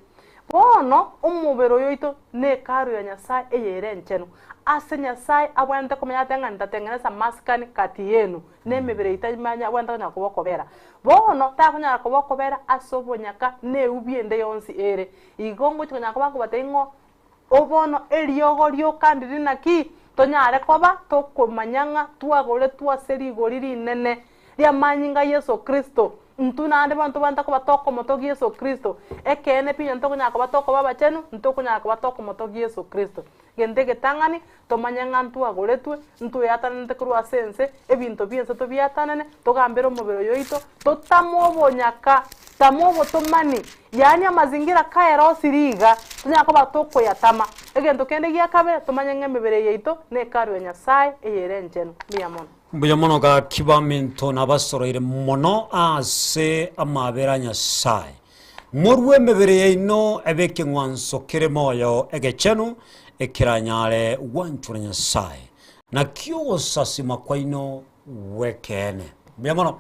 Bono omobere oyo oito ne hekalu ya Nyasae eyere enchenu, ase Nyasae abwenerete komenya ate ng'a ntatengenesa amasikani gati yenu, na emebere yaito abwenerete konyara koba okobera. Bono takonyara koba okobera ase obonyaka na eubi ende yonsi ere. Igo ngochia konyara koba nkobatebia ng'o bono eriogo rioka ndiri naki? Tonyare koba tokomanya ng'a twagoretwe ase rigori rinene ri'amanyinga a Yeso Kristo. Intwe naende bono tobwenerete koba tokomotogia Yeso Kristo. Ekeene pi onye tokonyara koba tokoba abachenu, ntokonyara koba tokomotogia Yeso Kristo. Gento egetang'ani, tomanye ng'a ntwagoretwe, ntweatananete korwa ase ense, ebinto bi'ense tobiatanane, togambere omobere oyo oito, totame obonyaka, tama obotomani, yaani amazingira kaerosirie iga, tonyare koba tokoyatama. Egento kende gia kabere, tomanye ng'a emebere yaito ne hekalu ya Nyasae eyere enchenu. Mbuya mono. Mbuya mono gaki baminto nabasoroire mono ase amabera a Nyasae. Morue emebere yaino ebe ekeng'wanso kere moyo egechenu, ekeranyare gwanchwa na Nyasae. Naki ogosasima kwaino gw'ekeene. Mbuya mono,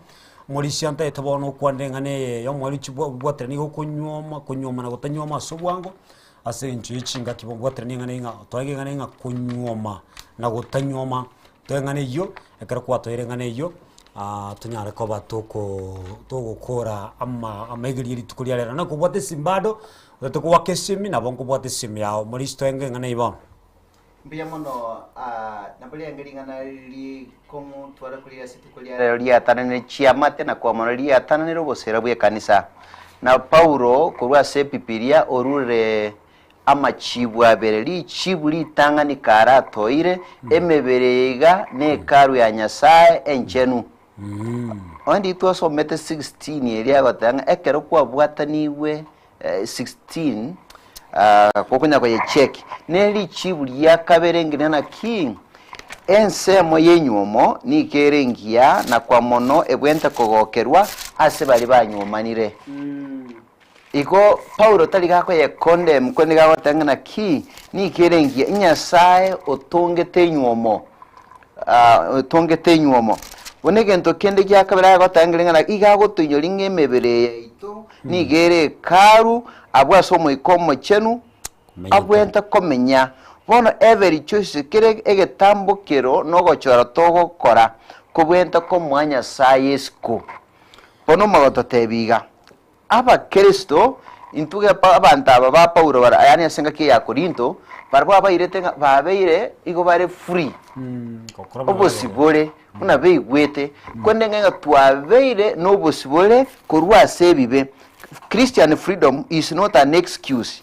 Morisia ntaete bono okwanire eng'ana eye y'omwarimu chibwa bwaterania nigo okonywoma konywoma na gotanywoma ase obwango, ase eng'encho ye chingaki bobwaterania eng'ana eye ng'a toege eng'ana eye ng'a konywoma na gotanywoma, toe eng'ana eywo, ekero kwatoire eng'ana eywo tonyare koba toko togokora ama amaigerio ya rituko ria rero. Nakobwate esimi bado, otagete goaka esimi nabo nkobwate esimi yago, Morisia toenge eng'ana eye bono. Mbuya mono, nabo riaenge ring'ana rikong'u tware koria ase rituko ria rero riatananire chiamate na kwamona riatananire obosera bw'ekanisa. Na Paulo korwa ase Ebibilia orure amachibu abere, richibu ritang'ani karatoire, emebere eye iga nehekalu ya Nyasae enchenu. Onye riria twasomete 16 eria agoteba ng'a ekero kwabwatanigwe 16 gokonya koyecheck ne richibu ria kabere ngina naki ensemo y'enywomo nigo ere engiya na kwa mono ebwente kogokerwa ase baria banywomanire. Igo Paulo tari gakoyecondemn korende nigo agoteba ng'a naki nigo ere engiya Nyasae otongete enywomo otongete enywomo. Bono egento kende gia kabere agoteba ng'a iga agotoinyoria ng'a emebere eye yaito Nigo ere Hekalu abwo ase Omoika Omochenu abwenerete komenya. Bono every choice kera egetambokero na ogochora togokora kobwenerete komoa Nyasaye isiko. Bono omogototebia iga, Abakristo intwe abanto aba ba Paulo bara yaani ase engaki eye ya Korinto, barabwo abairete ng'a babeire igo bare free, obosibore buna beigwete, korende ng'a twabeire nobosibore korwa ase ebibe. Christian freedom is not an excuse,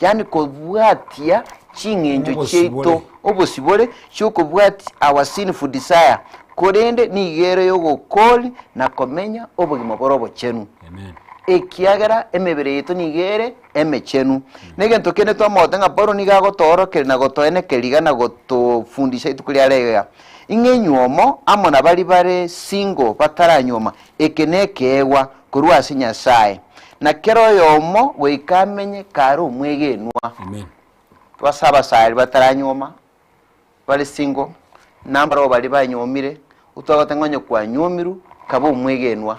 yaani kobwatia ching'encho chiaito, obosibore chiokobwatia our sinful desire, korende nigo ere yogokori na komenya obogima bore obochenu. Ekiagera emebere yaito nigo ere emechenu. Na egento kende twamogete ng'a Paulo nigo agotoorokeria na gotoenekeria iga na gotofundisha rituko ria rero iga, Ing'a enywomo amo na baria bare single bataranyuoma, eke nekeegwa korwa ase Nyasae, na kera oyomo goika amenye kare omwegenwa. Ase abasari bataranyuoma, bare single, na mbarabwo baria banyuomire, otwagoteba ng'a onye kwanyuomirwe, kaba omwegenwa,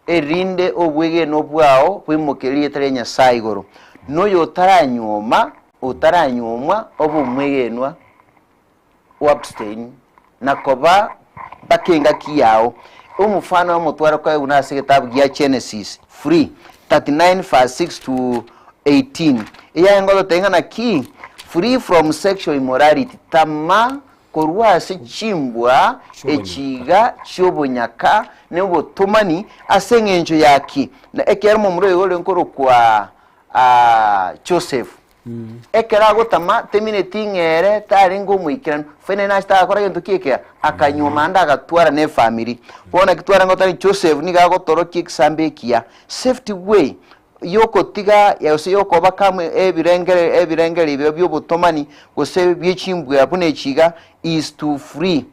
erinde obwegenwa bwao boimoke erieta ria Nyasae igoro. Na oyo otaranyuoma, otaranyuomwa, obe omwegenwa. Oabstain, na koba mpaka engaki yao. Omofano omotware koegwa nase egetabu gia Genesis 3, 39 verse 6 to 18. Eyaye ngototebia ng'a naki free from sexual immorality, tama korwa ase chimbwa echiga chi'obonyaka na obotomani ase eng'encho ya ki? Na ekero momura oyo ore nkorokwa Joseph Ekero agotama, temineti ng'a ere tarenge omoikeranu, finally nachete agakora gento ki ekiya, akanyuoma naende agatwara na efamiri. Bono naki twarenge goteba Joseph nigo agotorokia egesambe ekiya, safety way yokotiga gose yokoobacome ebirengere ebirengeri ebi bia obotomani gose bie chimbwa buna echi iga is to free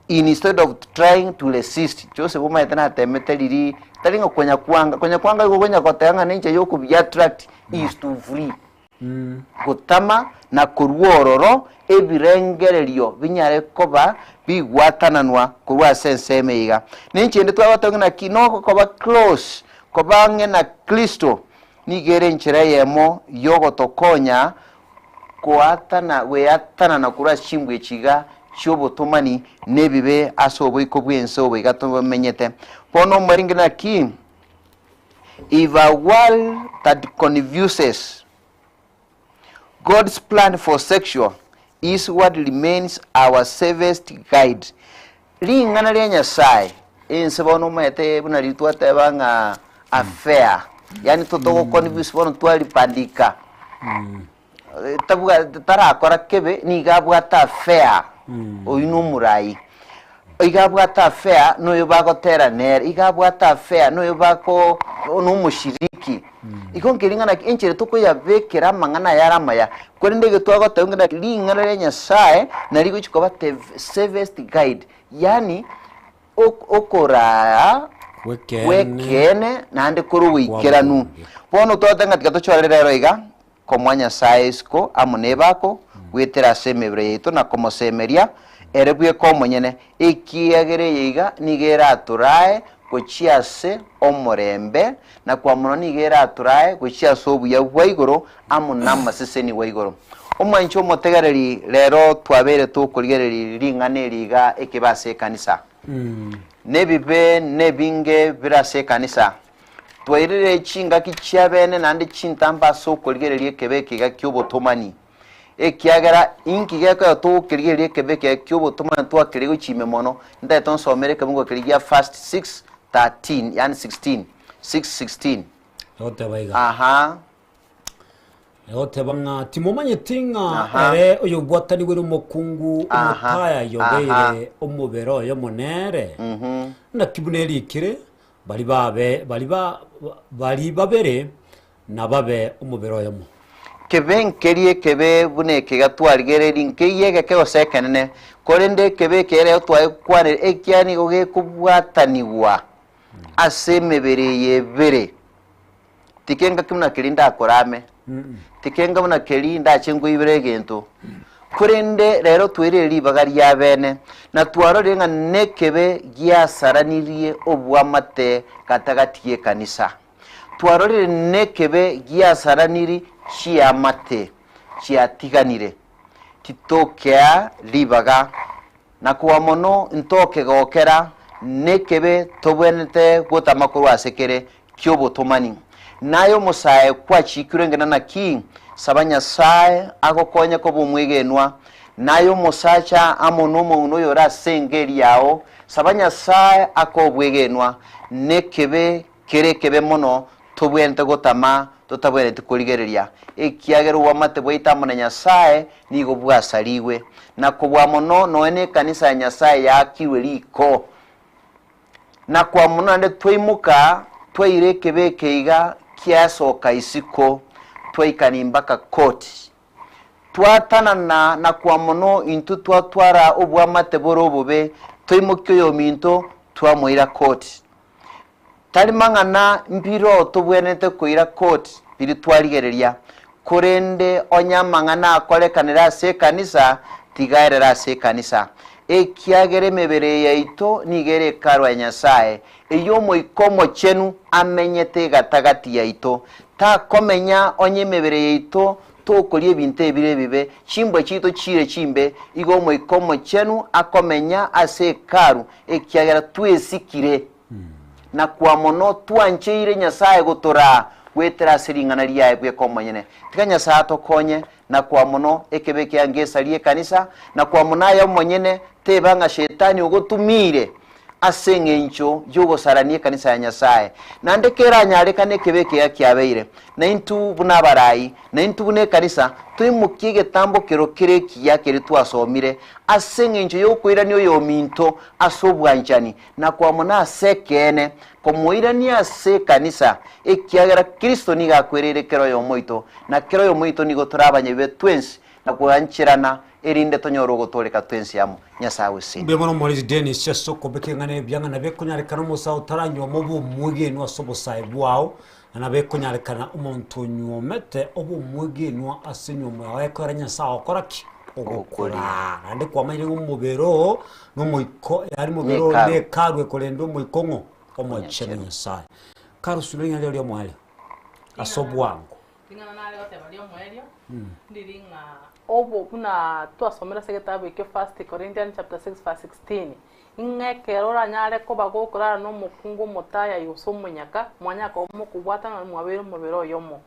instead of trying to resist. Joseph omanyete natemete riria tari ng'a konya kwanga, konya kwanga igo okonya goteba ng'a nenchera ya okobiattract is to free. Gotama na korwa ororo ebirengererio binyare koba bigwatananwa korwa ase ensemo eye iga. Nenchera ende twagoteba ng'a naki nogokoba close, koba ang'e na Kristo nigo ere enchera eyemo yogotokonya koatana gweatanana korwa ase chimbwa echi iga chi'obotomani na ebibe ase oboiko bw'ense obo iga tomenyete. Bono omorenge naki? If a world that confuses God's plan for sexual His word remains our safest guide. Ring'ana ria Nyasae, ense bono omanyete buna riria twateba ng'a affair, yaani totogoconfuse bono twaribandika, tabwa tarakora kebe nigo abwate affair, oyio na omorai. Iga abwate affair na oyo bagotera nere, iga abwate affair na oyo bako na omoshiriki. Igo nkeri ng'a naki enchera tokoyabekera amang'ana aya are amaya, korende ege twagoteba ng'a naki ring'ana ria Nyasaye nari rigochi koba the safest guide. Yaani okoraa gw'ekeene naende kore ogoikeranu. Bono twarete ng'a tiga tochore rero iga, komoa Nyasae isiko amo nebako, goetera ase emebere yaito na komosemeria ere bweka omonyene, ekiagera eye iga nigo eratorae gochia ase omorembe, na kwa mono nigo eratorae gochia ase obuya bwa igoro amo namasesenigwa igoro. Omwanchi omotegereri, rero twabeire tokorigereria ring'ana eri iga ekebe ase ekanisa. Nebibe nebinge bire ase ekanisa. Twairire chingaki chiabene naende chintambe ase okorigereria ekebe eke iga ki'obotomani. Ekiagera inki gekonya togokerigereria ekebe eke ki'obotomani twakeria gochia ime mono? Ntagete onsomere ekebungo keria gia first 6:13 yaani 16, 6:16. Egoteba iga. Aha. Egoteba ng'a timomanyeti ng'a Aha. ere oyobwatanigwe nomokungu Aha. omotaya yobeire Aha. omobere oyomo nere? Mhm. Naki buna erikire, Bari babe bari ba bari babere nababe omobere oyomo. Kebe nkeria ekebe buna eke gatwarigereiri, nkeiyo egeke gose ekenene, korende ekebe eke ere twagekwanire, ekiagera nigo gekobwatanigwa ase emebere eye ebere. Tikenga ki buna keria ndakorame, tikenga buna keria ndache nkoibere egento. Korende rero twairire ribaga riabene, na twarorire ng'a nekebe giasaranirie oboamate gatagati y'ekanisa. Twarorire nekebe giasaraniri chiamate chiatiganire. Titokea ribaga Na koa mono ntokegokera nekebe tobwenerete gotama korwa ase kere ki'obotomani. Naye omosae kwachikirwe ng'ina naki? Saba Nyasae agokonye koba omwegenwa. Naye omosacha amo nomong'ina oyore ase enka eria yao, saba Nyasae akoe obwegenwa. Nekebe kere ekebe mono tobwenerete gotama totabwenereti korigereria, ekiagera obwamate bwaito amo na Nyasae nigo bwasarigwe, na kobua mono nonya nekanisa ya Nyasae yaakirwe riko. Na kwa mono naende twaimoka twaira ekebe eke iga kiasoka isiko, twaikani mpaka court. Twatanana na kwa mono intwe twatwara obwamate bore obobe, twaimokia oyominto twamoira court. Tari mang'ana mbiro tobwenerete koira court riria twarigereria, korende onye amang'ana akorekanire ase ekanisa, tiga aerere ase ekanisa. Ekiagera emebere eye yaito nigo ere ekarwa ya Nyasae, eyio Omoika Omochenu amenyete egatagati yaito. Takomenya onye emebere yaito tokoria ebinto ebire ebibe, chimbwa chiaito chire chimbe, igo Omoika Omochenu akomenya ase hekalu, ekiagera twesikire. Na kwa mono twancheire Nyasae gotoraa goetera ase ring'ana riaye bweka omonyene. Tiga Nyasae atokonye, na kwa mono ekebe ekiya ngesarie ekanisa, na kwa mono aye omonyene teba ng'a Shetani ogotumiire ase eng'encho y'ogosarania ekanisa ya Nyasae. Naende keranyarekane ekebe ekiya kiabeire, naintwe buna abarai, naintwe buna ekanisa, toimokie egetambo kero kere ekiya keria twasomire ase eng'encho y'okoirania oyominto ase obwanchani, na kwamona ase ekeene, komoirania ase ekanisa, ekiagera Kristo nigo akwereire kera oyomo oito, na kera oyomo oito nigo tore abanyabibe twensi, na koancherana, erinde tonyore ogotooreka twensi amo. Nyasae agosesenie. Mbuya mono Omoriri Dennis ase okobeka eng'ana ebiang'a nabo ekonyarekana omosae otaranyuoma obe omwegenwa ase obosae bwao, na nabo ekonyarekana omonto onyuomete obe omwegenwa ase enyuomo yao ekoera Nyasae ogokora ki? Ogokoraa. Naende kwamanyire ng'a omobere oo na omoika yaani omobere oo Nekaru. na ekaru ekorenda omoika ong'o? Omochenu Nyasae. Karusure ring'ana riao riomoerio ase obwango. Ring'ana nare goteba riomoerio, ndiri ng'a obo buna twasomire ase egetabu ekio First Corinthians chapter 6 verse 16, ng'a ekero oranyare koba gokorara na omokungu omotayai gose omonyaka, mwanyara koba mokobwatana na mwabeire omobere oyomo.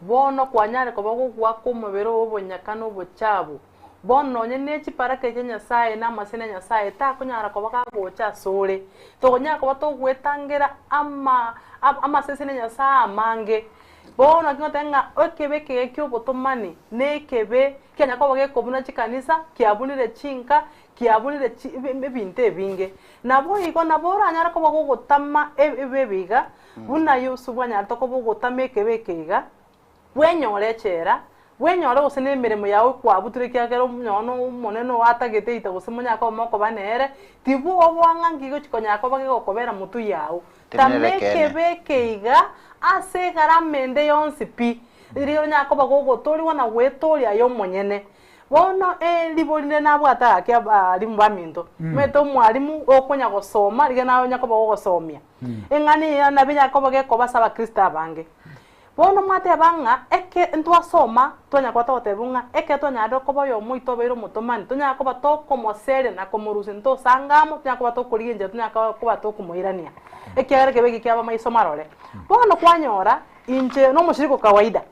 Bono kwanyare koba gogoaka omobere oo obonyaka na obochabu, bono nonye ne chibaraka chia Nyasae na amasene a Nyasae takonyara koba gagocha asore. Tokonyara koba togoetangera ama amaseseni a Nyasae amange. Bono naki ngoteba ng'a ekebe ekege ki'obotomani na ekebe kianya koba gekobuna chikanisa, kiabunire chinka, kiabunire chi ebinto ebinge. Naboigo nabo oranyare koba gogotama ebibe ebi iga, buna Yusufu anyarete koba ogotama ekebe eke iga, bwenyore echela. Bwenyore gose na emeremo yao kwabutire ekiagera onye na omonene oo atagete eita gose monyare koba mokoba nere, tibwoboa ng'a nki gochi konyara koba gegokobera motwe yao. Tama ekebe eke iga ase egarama ende yonsi pi, riria onyare koba gogotoorigwa na gwetooria aye omonyene. Bono eribori rire nabwate gaki abalimu baminto, omanyete omwalimu okonya gosoma riria naye onya koba gogosomia, eng'ana eye nabo enyare koba gekoba ase abakristo abange. Bono mwateba ng'a eke ntwasoma, twanya koba togotebwa ng'a ekero twanyarire koba oyomo oito obeire omotomani, tonyare koba tokomoseria na komorusia ntosanga amo, tonyare koba tokorigia enchera tonyare koba tokomoirania, ekiagera ekebe eke kiaba maiso marore. Bono kwanyora inche nomoshirika o kawaida,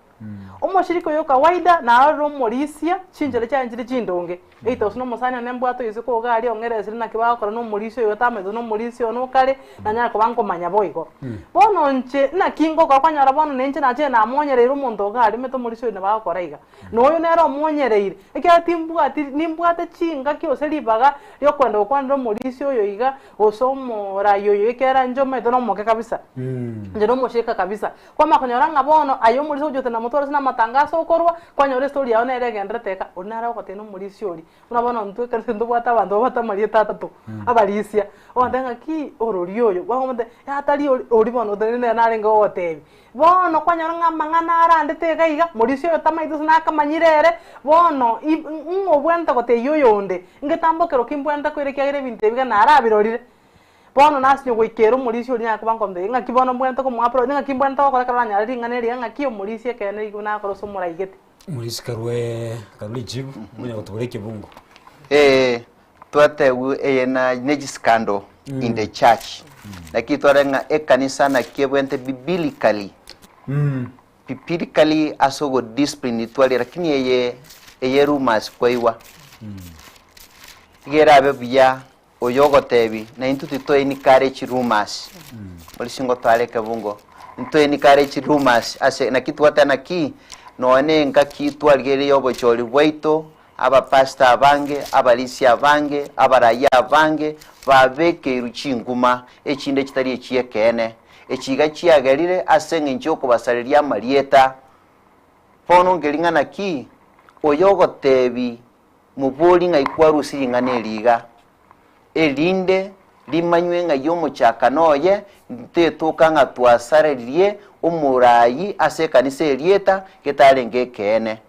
omoshirika oyo o kawaida narorire omorisia chinchera chiaye nchire chindonge, Either gose nomosani one mbwate oise koga aria ong'eresire naki bagokora nomorisia oyo otamanyete nomorisia one okare, nanyare koba nkomanya boigo. Bono inche naki ngokora kwanyora bono ninche nachire namonyereire omonto iga aria omanyete omorisia oyo nabo agokora iga. Na oyo nere omonyereire, ekiagera timbwati nimbwate chingaki gose ribaga riokogenda gokwanera omorisia oyo iga, gose omorai oyo ekiagera inche omanyete nomoke kabisa, inche nomoshirika kabisa. Kwamanya konyora ng'a bono aye omorisia ogochia gotenda motware ase namatangaso okorwa, kwanyora estori yao nere egenderete eka, oria nare ogoteba nomorisia oria. Buna bono intwe ekanisa ntobwate abanto babwate amarieta atato, abarisia, ogoteba ng'a ki orori oyo, bakomotebia atari ori oria bono otenenire nere narenge gogotebia. Bono kwanyora ng'a amang'ana arandete iga iga, morisia oyo tamaeti gose nakamanyire ere, bono i ng'o obwenerete gotebia oyonde, ngetambokero ki mbwenerete koira ekiagera ebinto ebi iga narabirorire. Bono nasinye goika ere omorisia oria nare koba nkomotebia, Ng'aki bono mbwenerete komoapproach, ng'aki mbwenerete gokora ekero oranyare ring'ana eri iga, ng'aki omorisia ekeene riria buna akore ase omoraigete. Omorisia karue karue richibu, omonye gotubora ekebungo. Ee, twatebiwa eye na ne chiskando in the church. Naki tware ng'a ekanisa naki ebwenerete biblically, biblically ase ogodiscipline tware lakini eye eye rumors kwaigwa. Iga erabe buya Oyo ogotebi, na intwe titoencourage rumours. Ori singo tware ekebungo. Ntoencourage rumours ase naki twateba naki nonya na engaki twarigereria obochori bwaito, abapastor abange, abarisia abange, abarai abange, babekeirwe chinguma echinde chitari echi'ekeene. Echi iga chiagerire ase eng'encho y'okobasareria amarieta. Bono nkeri ng'a naki, oyo ogotebi Mobori ng'ai kwarusia ring'ana eri iga, erinde rimanywe ng'ai omochakano oye, ntetoka ng'a twasareririe omoraai ase ekanisa erieta getarenge ekeene.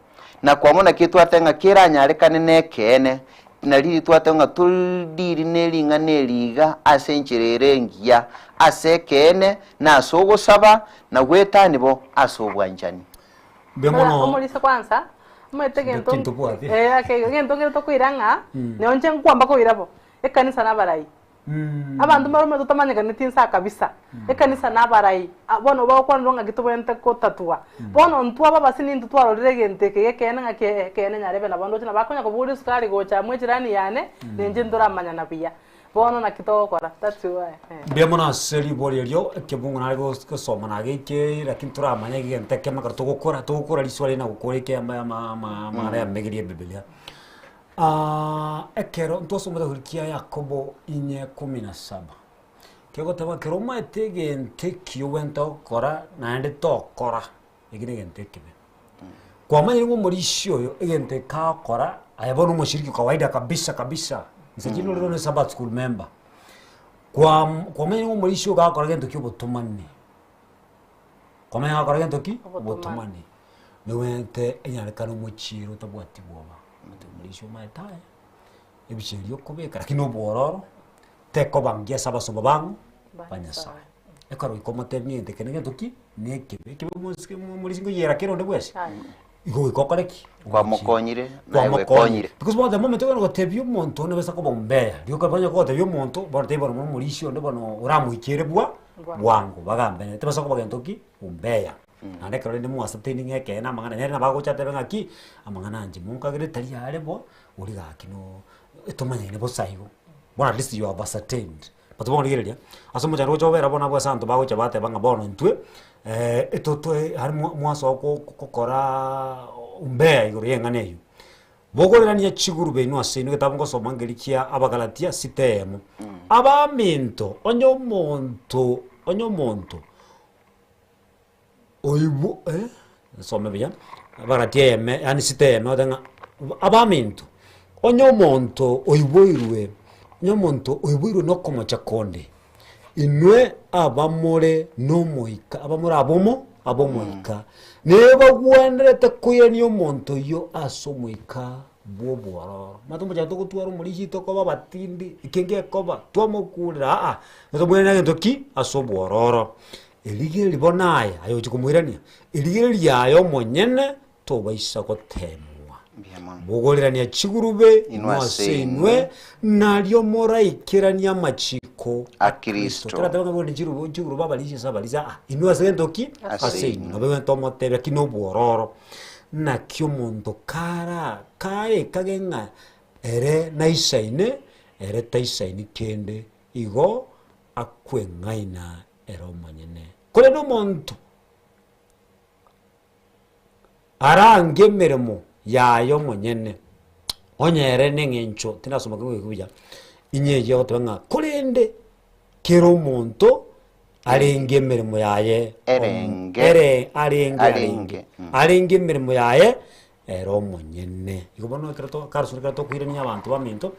Na kwamo naki twateba ng'a keranyarekane nekeene, na riria twateba ng'a toriri nering'ana eri iga ase enchera ere engiya, ase ekeene, na ase ogosaba, na gwetani bo ase obwanchani. Mbuya mono. Omorisia kwanza, omanyete egento Kinto bwate. eh, ake egento nkere tokoira ng'a, nonye inche nkwamba koira bo, ekanisa na abarai. Abanto mbare omanyete otamanyekaneti inse aa kabisa, ekanisa na abarai, ah bono bagokwanera ng'aki tobwenerete kotatua. Bono intwe ababasi nintwe twarorire egento eke gekeene ng'aki eh ekeene nyarebe nabo ndoche nabo akonya kobogoria esukari gocha amo echirani yane, na inche ntoramanyana buya. Bono naki togokora? That's why eh. Mbuya mono ase ribori erio, ekebungo nare gos- gosoma nageikeire lakini toramanye egento ekemo ekero togokora, togokora riswali na gokora eke ama ama ama amang'ana ya megeria ebibilia. Ekero ntwasomete korwa kia Yakobo inye kumi na saba, kegoteba ekero omaete egento ekiya obwenerete gokora naende tokora, eki na egento ekebe. Kwamanyire ng'a omorisia oyo egento eke agokora, aye bono omoshiriki kawaida kabisa kabisa, inse chinde ore ne sabbath school member, kwam kwamanyire ng'a omorisia oyo gakora gento kia obotomani, kwamanya gakora gento ki? Obotomani. Niwente enyarekane omochiere otabwati bwoba, omanyete omorisia omaete aye, ebicha eria okobeka lakini obwororo, tekoba ngiya ase abasomba bang'o? Ba Nyasaye. Ekero goika omotebie ng'a egento eke negento ki? Nekebe. Ekebe omosike omorisia nkoyiera kere onde bwensi, igo goika okore ki? Kwamokonyire, naye Kwamokonyire. gwekonyire. Because bono the moment okogenda gotebia omonto onde besa koba ombea, rioka onye kogotebia omonto, bono tari bono omorisia onde bono oramoikere bwa bwango bagambe nere, tebasa koba gento ki? Ombea. Naende ekero rende mwasateini ng'a ekeene amang'ana nere nabo agocha atebe ng'aki, amang'ana inche monkagere tari are bo, oria gaki no etomanyaine bosa igo. Bono at least you have ascertained. But bono rigereria, ase omochando ogocha kobera bono abwo ase abanto bagocha bateba ng'a bono intwe, etotoe aria mwa mwasoa ko kokoraa umbea igoro ya eng'ana eywo. Bogorerania chigurube inwe ase inwe egetabu ngosoma nkeria kia Abagalatia sita eyemo. Abaminto, onye omonto onye omonto oibwo eh, nsome buya. Abalati eyeme, yaani sita eyeme, ogoteba ng'a abaminto, onye omonto oiboirwe, onye omonto oiboirwe na okomocha konde, inwe abamore na omoika, abamore abomo, ab'omoika, nebagwenerete koirania omonto oyio ase omoika bw'obwororo. Omanyete omochando togotwara omorisia tokoba abatindi, eke ngekoba, twamokurera aa, tobwenerete gento ki? Ase obwororo. Erigereria bono aye, aye ochia komoirania, erigereria aye omonyene tobaisa goteemwa. Bogorerania chigurube inwe ase inwe, nario moraikeranie amachiko a Kristo. Toratebe ng'a bono chirube chigurube abarisia ase abarisia aa, inwe ase gento ki? Ase inwe. Nabo egento omotebia ki nobwororo. Naki omonto kara karekage ng'a ere naisaine, ere taisaini kende, igo akweng'aina ere omonyene. Korende omonto arange emeremo yaye omonyene, onye ere neng'encho, tindasoma kegwe eke buya, inye eyio egoteba ng'a korende kera omonto arenge emeremo yaye Erenge. ere arenge arenge Arenge, mm. arenge emeremo yaye ere omonyene. Igo bono ekero to karosire ekero tokoirania abanto baminto,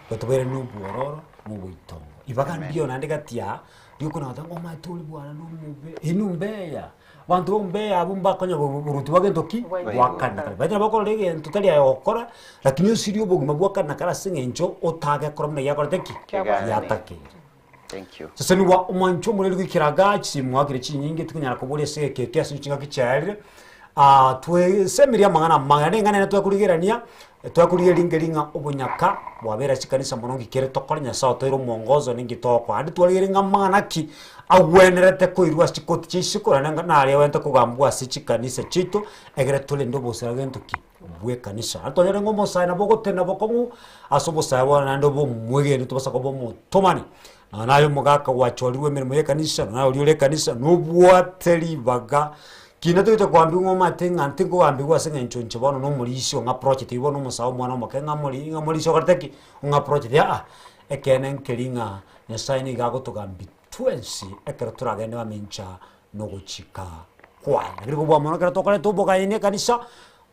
gotobairania obwororo na oboitongo. Ibaga ndiyo naende gati aa, riokona goteba ng'a omanyete oria bwana na omobe, inwe mbeya, abanto ba ombeya abwo mbakonya boruti bwa gento ki? Bwa kare na kare. Baito nabo okorora egento tari aye ogokora, lakini osirie obogima bwa kare na kare ase eng'encho otagekora buna giakorete ki? Giatakeire. Thank you. Sasa nigo omwancho omoreri goikera igaa chimwakire chinyinge tikonyara koboria ase egeka eke ase chingaki chiaerire, twesemerie amang'ana amange naende eng'ana ere twakorigerania, twakorigereria nkeri ng'a obonyaka bwabeire ase chikanisa mono nki kere tokore nyasaye otoire omwongozo ninki togokoa. Naende twarigereria ng'a amang'ana ki agwenerete koirwa ase chikoti chia isiko naende ng'a nare agwenerete kogambwa ase chikanisa chiaito, egere torende obosera gento ki? Bw'ekanisa. Naende twanyora ng'a omosae nabo ogotenena bokong'u ase obosae bwane naende obe omwegeni tobasa koba omotomani. Nonya naye omogaka gwachorirwe emeremo y'ekanisa, nonya naye oria ore ekanisa, nobwate ribaga kinde togocha koambiwa ng'a omanyete ng'a ntingogambigwa ase eng'encho inche bono na omorisia ong'aprochete eywo bono omosae omwana omoke ng'a mori ng'a omorisia okorete ki? Ong'aprochete aa, ekeene nkeri ng'a Nyasaye nigo agotogambia twensi ekero toragende mamincha na ogochika kwaye. Lakini kobua mono ekero tokoreta obogaini ekanisa,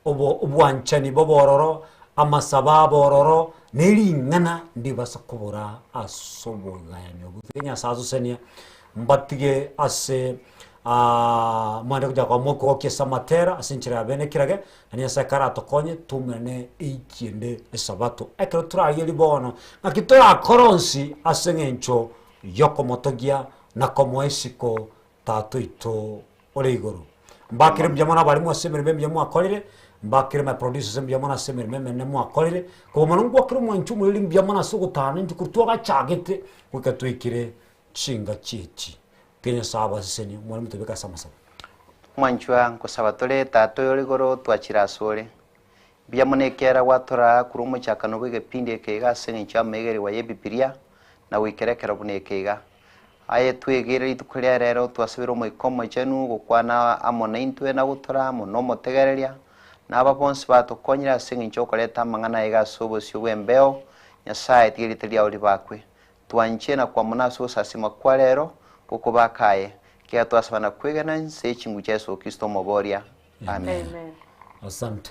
obo obwanchani bw'obororo, amasabo abororo, na ering'ana ndibasa kobora ase obogayani obwo. Tiga Nyasaye asosenie, mbatige ase mwende gochaka koba mokogokia ase amatera ase enchera ya bene kirage, na Nyasaye karatokonye toumerane eiki ende esabato. Ekero torarigerie bono, ng'aki torakore onsi ase eng'encho y'okomotogia na komoa isiko Tata oito ore igoro. Mbakere mbuya mono abarimu ase emeremo emiya mwakorire, mbakere my producers mbuya mono ase emeremo emenene mwakorire, korwa mono ngwakere omwanchi omoreri mbuya mono ase ogotana intwe korwa twagachagete goika twaikire chingaki echi. Tiga Nyasae abasesenie, omwalimu tobeke ase amasabo. Omwanchwa, nkosaba tore Tata oyore igoro twachire asore. Mbuya mono ekiagera gwatoraa korwa omochakano bw'egepindi eke iga ase eng'encho y'amaigererwa y'Ebibilia na goikera ekero buna eke iga. Aye twegere rituko ria rero twasabire Omoika Omochenu gokwana amo naintwe na gotoraa amo nomotegereria, na aba bonsi batokonyire ase eng'encho y'okoreta amang'ana aiga ase obosio bw'embeo, Nyasae tiga erieta riao ribakwe. Twanche na kwamuna ase ogosasima kwa rero gokobaka aye, ekiagera twasaba na kwegena inse ye chingucha Yeso Kristo Omoboria. Amen. Asante.